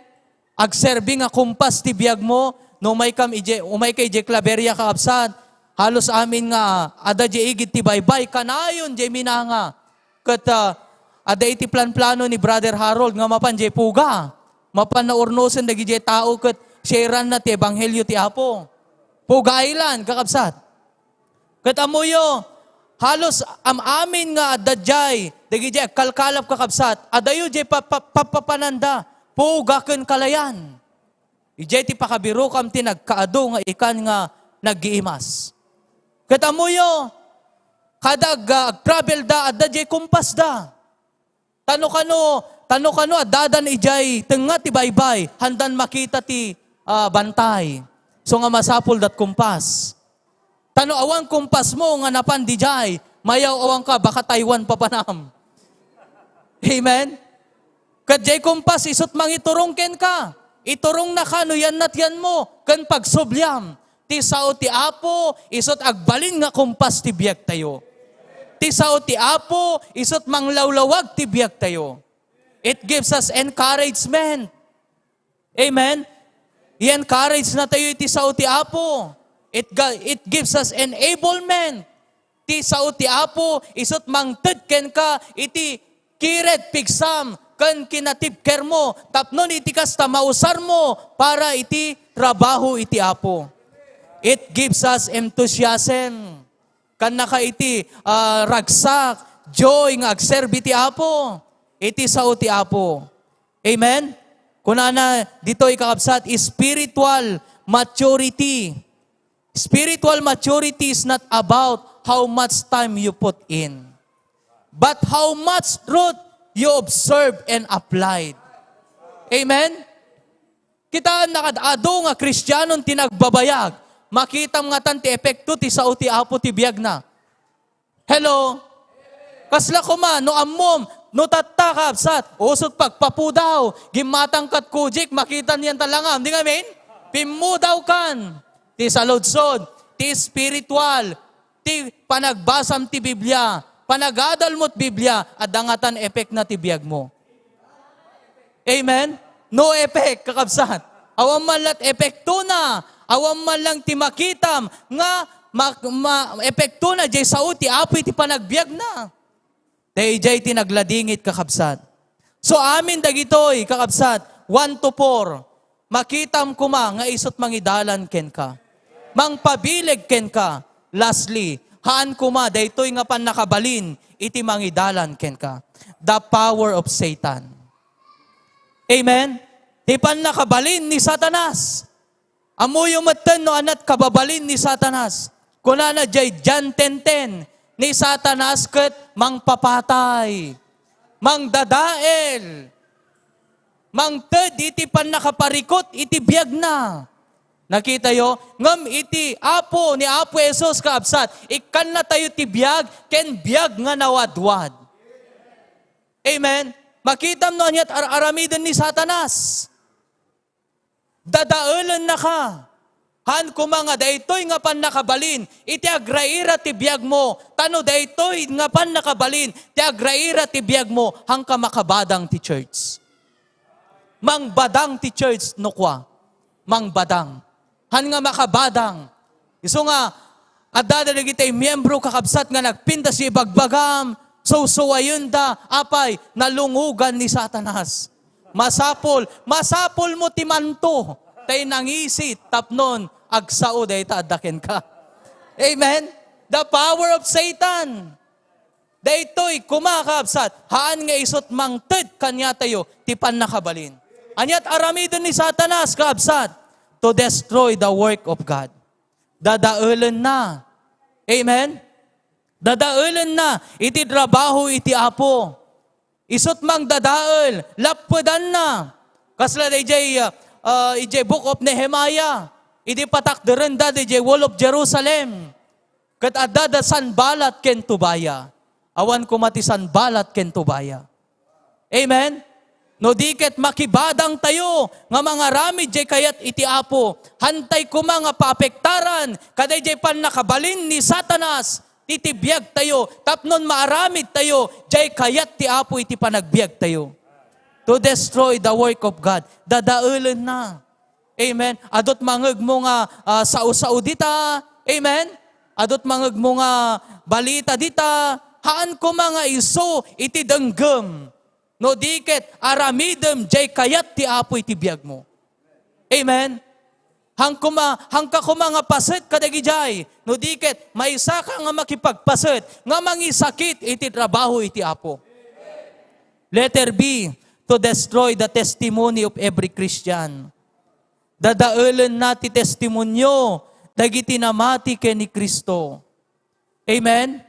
Agserbi nga kumpas ti biagmo. No umaykam ije-, umayka idiay Claveria, kaabsat, halos amin nga adda diay igid ti baybay, kanayon diay minanga. Ket, ah, adda iti planplano ni Brother Harold nga mapan diay Puga. Mapan naurnosen dagidiay tao ket shareanna ti ebanghelio ti Apo. Puga Island, kakabsat. Ket ammoyo, halos am-amin nga adda diay, dagidiay agkalkalap, kakabsat, adayo diay pa-, pa-, papapananda, Puga ken Kalayan. Idiay ti pakabirokam ti nagkaadu nga ikan nga naggiimas. Ket ammoyo, kada ag-, agtravelda, adda diay kumpasda. Ta no kano, ta no kano addadan idiay tengnga ti baybay, haandan makita ti, ah, bantay. Isu nga masapul dat kumpas. Ta no awan kumpasmo nga napan didiay, Mayaw-awanka, baka Taiwan papanam. Amen? Ket jay kumpas isut' mangiturong kenka. Iturongnaka no yannat yanmo ken pagsubliam. Ti sao ti Apo, isut' agbalin nga kumpas ti biagtayo. Ti sao ti Apo, isut' manglawlawag ti biagtayo. It gives us encouragement. Amen? I-encourage natayo iti sao ti Apo. It, ga- it gives us enablement. Ti sao ti Apo, isut' mangted kenka iti kired pigsam ken kinatibkermo, tapno iti kasta mausarmo para iti trabaho iti Apo. It gives us enthusiasm. Kannaka iti, ah, ragsak, joy nga agserbi ti Apo. Iti sao ti Apo. Amen? Kunana ditoy, kakabsat, spiritual maturity. Spiritual maturity is not about how much time you put in, but how much truth you observe and applied. Amen? Kitaen na kad adu nga Kristianon ti nagbabayag. Makitam ngatan ti epekto ti sao ti Apo ti biagna. Hello? Kasla koma, no ammom, no tatta, kabsat, usot pagpapudaw, gimmatang kat kujik, makitan yan talangam. Di ngamin? Pimmudawkan. Ti saludsod, ti spiritual, ti panagbasam ti Biblia, panagadal mo't Biblia, adda ngatan epekna ti biagmo. Amen? No effect, kakabsat. Awan man la't epektona. Awan man lang ti makitam nga ma-, ma-, epektona jay sao ti Apo iti panagbiagna. Dayjay ti nagladingit, kakabsat. So, amin dagitoy, kakabsat, one to four, makitam koma nga isut' mangidalan kenka. Mangpabileg kenka. Lastly, haan koma daytoy nga pannakabalin iti mangidalan kenka. The power of Satan. Amen? Ti pannakabalin ni Satanas. Ammoyo metten no ania't kababalin ni Satanas. Kunana jay John ten ten, ni Satanas ket mangpapatay, mangdadael, mangted iti pannakaparikut iti biagna. Nakitayo? Ngem iti Apo, ni Apo Jesus, kaabsat, ikkannatayo ti biag ken biag nga nawadwad. Amen? Makitam no ania't ar-aramiden ni Satanas. Dadaelennaka. Haan koma nga daytoy nga pannakabalin iti agraira ti biagmo, ta no daytoy nga pannakabalin ti agraira ti biagmo, haanka makabadang ti church. Mangbadang ti church, no kua. Mangbadang. Haan nga makabadang. Isu nga, adda dagiti miyembro, kakabsat, nga nagpintas iti ibagbagam, susuwayenda, apay, nalungogan ni Satanas. Masapul, masapulmo ti manto, tay nangisit, tapnon agsao dayta adda kenka. Amen? The power of Satan. Daytoy koma, kakabsat, haan nga isut' mangted kaniatayo ti pannakabalin. Ania't aramiden ni Satanas, kakabsat? To destroy the work of God. Dadaelenna. Amen? Dadaelenna iti trabaho iti Apo. Isut' mangdadael, lappedanna. Kasla dayjay, ah, ah, ijay Book of Nehemiah, idi patakderenda dayjay Wall of Jerusalem. Ket adda da Sanballat ken Tobia. Awan koma ti Sanballat ken Tobia. Amen? No di ket makibadangtayo nga mangaramid jay kayat iti Apo, haantay koma nga paapektaran kadayjay pannakabalin ni Satanas iti biagtayo tapnon maaramidtayo jay kayat ti Apo iti panagbiagtayo. To destroy the work of God. Dadaelenna. Amen. Adu't mangegmo nga, ah, sao-sao dita. Amen. Adu't mangegmo nga balita dita. Haan koma nga isu iti denggem. No di ket aramidem jay kayat ti Apo iti biagmo. Amen. Haan koma, haanka koma nga paset kadagijay. No di ket maysaka nga makipagpaset nga mangisakit iti trabaho iti Apo. Letter B, to destroy the testimony of every Christian. Dadaelenna ti testimonio dagiti namati ken ni Cristo. Amen?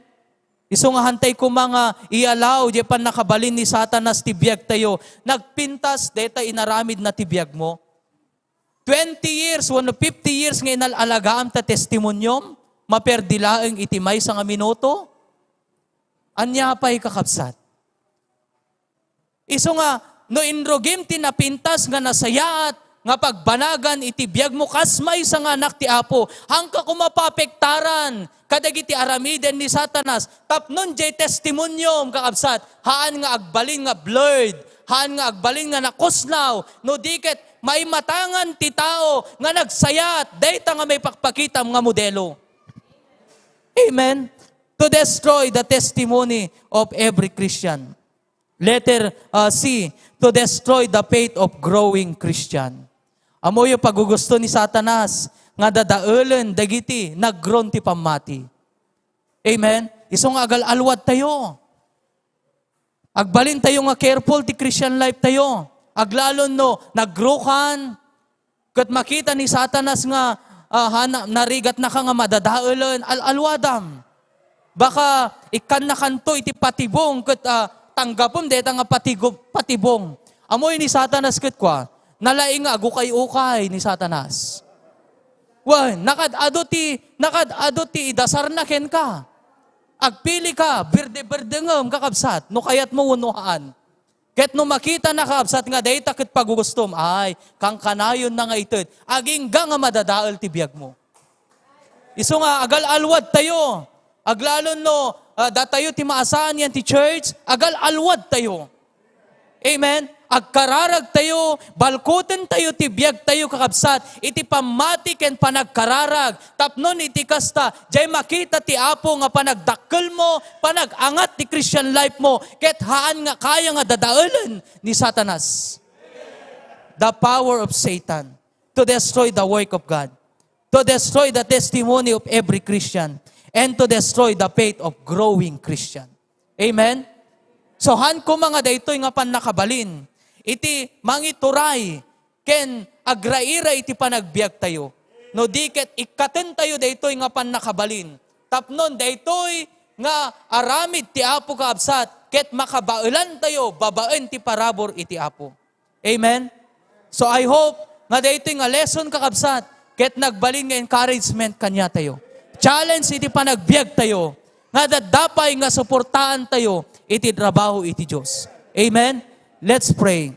Isu nga haantay koma nga i-allow jay pannakabalin ni Satanas ti biagtayo. Nagpintas dayta inaramidna ti biagmo. Twenty years, wenno fifty years nga inal-alagaam ta testimoniom, maperdi laeng iti maysa nga minuto? Ania pay, kakabsat? Isu nga, no inrugim ti napintas nga nasayaat nga pagbanagan iti biagmo kas maysa nga anak ti Apo, haanka koma paapektaran kadagiti aramiden ni Satanas. Tapnon jay testimoniom, kakabsat, haan nga agbalin nga blurred, haan nga agbalin nga nakusnaw, no di ket maimatangan ti tao nga nagsayaat dayta nga maipakpakitam nga modelo. Amen. To destroy the testimony of every Christian. Letter, uh, C, to destroy the faith of growing Christian. Ammoyo, pagugusto ni Satanas nga dadaelen dagiti nagron ti pammati. Amen? Isu nga agal-alwad tayo. Agbalin tayo nga careful ti Christian life tayo. Aglalon no nagrukan, ket makita ni Satanas nga, ah, hana-, narigatnaka nga madadaelen, al-alwadam. Baka ikkannakanto iti patibong ket, ah, tanggapem dayta nga patigo-, patibong. Ammoy ni Satanas ket kua, nalaing nga agukay-ukay ni Satanas. Wen, nakaad-adu ti, nakaad-adu ti idasarna kenka. Agpili ka, berde-berdengem, kakabsat, no kayatmo wenno haan. Ket no makitana, kakabsat, nga dayta ket pagugustom, ay, kankanayonna nga ited, agingga nga madadael ti biagmo. Isu nga, agal-alwad tayo. Aglalon no, ah, datayo ti maasaan yan ti church, agal-alwad tayo. Amen? Agkararag tayo, balkuten tayo ti biag tayo, kakabsat, iti pammati ken panagkararag. Tapnon iti kasta, jay makita ti Apo nga panagdakkelmo, panag-angat ti Christian life mo, ket haan nga kaya nga dadaelen ni Satanas. The power of Satan to destroy the work of God, to destroy the testimony of every Christian, and to destroy the faith of growing Christian. Amen? So, haan koma nga daytoy nga pannakabalin iti mangituray ken agraira iti panagbiag tayo. No di ket ikkaten tayo daytoy nga pannakabalin. Tapnon daytoy nga aramid ti Apo, kakabsat, ket makabaelan tayo babaen ti parabur iti Apo. Amen? So I hope nga daytoy nga lesson, kakabsat, ket nagbalin nga encouragement kaniatayo. Challenge iti panagbiag tayo nga adda pay nga suportaan tayo iti trabaho iti Dios. Amen? Let's pray.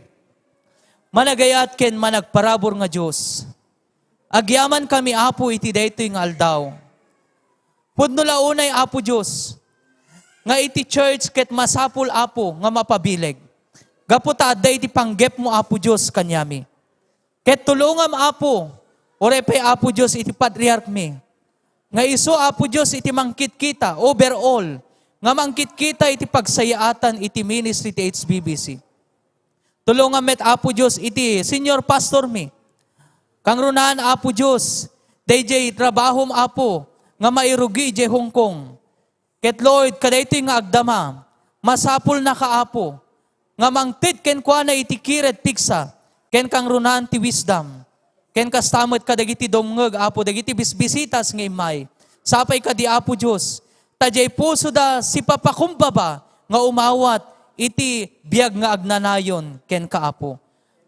Managayat ken managparabur nga Dios, agyamankami, Apo, iti daytoy nga aldaw. Pudno la unay, Apo Dios, nga iti church ket masapul, Apo, nga mapabileg. Gapu ta adda iti panggepmo, Apo Dios, kaniami. Ket tulongam, Apo, uray pay, Apo Dios, iti patriarchmi, nga isu, Apo Dios, iti mangkitkita, overall, nga mangkitkita iti pagsayaatan iti ministry ti H B B C. Tulongam met, Apo Dios, iti senior pastor mi. Kangrunaan, Apo Dios, dayjay trabahom, Apo, nga mairugi idiay Hong Kong. Ket Lord, kadaytoy nga agdama, masapulnaka, Apo, nga mangted kenkuana iti kired pigsa, ken kangrunaan ti wisdom. Ken kasta met kadagiti dumngeg, Apo, dagiti bisbisitas nga immay. Sapay kadi, Apo Dios, ta diay pusoda sipapakumbaba nga umawat iti biag nga agnanayon kenka, Apo.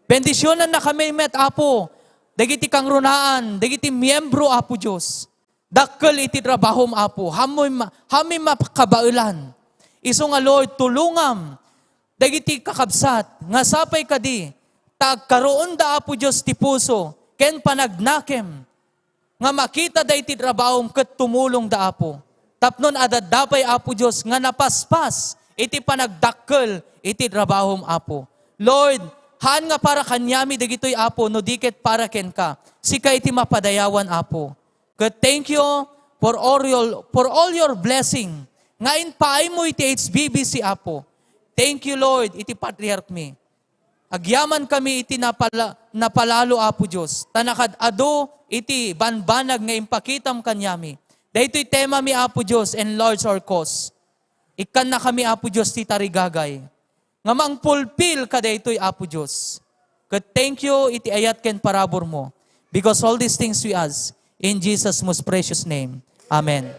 Bendisionannakami met, Apo, dagiti kangrunaan, dagiti miyembro, Apo Dios. Dakkel iti trabahom, Apo. Haanmi ma-, haanmi makabaelan. Isu nga, Lord, tulongam dagiti kakabsat nga sapay kadi ta agkaroonda, Apo Dios, ti puso ken panagnakem nga makita daytoy trabahom ket tumulongda, Apo. Tapnon adda pay, Apo Dios, nga napaspas iti panagdakkel iti trabahom, Apo. Lord, haan nga para kaniami dagitoy, Apo, no di ket para kenka. Sika iti mapadayawan, Apo. Ket thank you for all your, for all your blessing nga impaaymo iti H B B C, Apo. Thank you, Lord, iti patriarch mi. Agyamankami iti napala-, napalalo, Apo Dios, ta nakaad-adu iti banbanag nga impakitam kaniami. Daytoy tema mi, Apo Dios, enlarge our cause. Ikkannakami, Apo Dios, ti tarigagay nga mangpulpil kadaytoy, Apo Dios. Ket thank you iti ayat ken paraburmo. Because all these things we ask in Jesus' most precious name. Amen.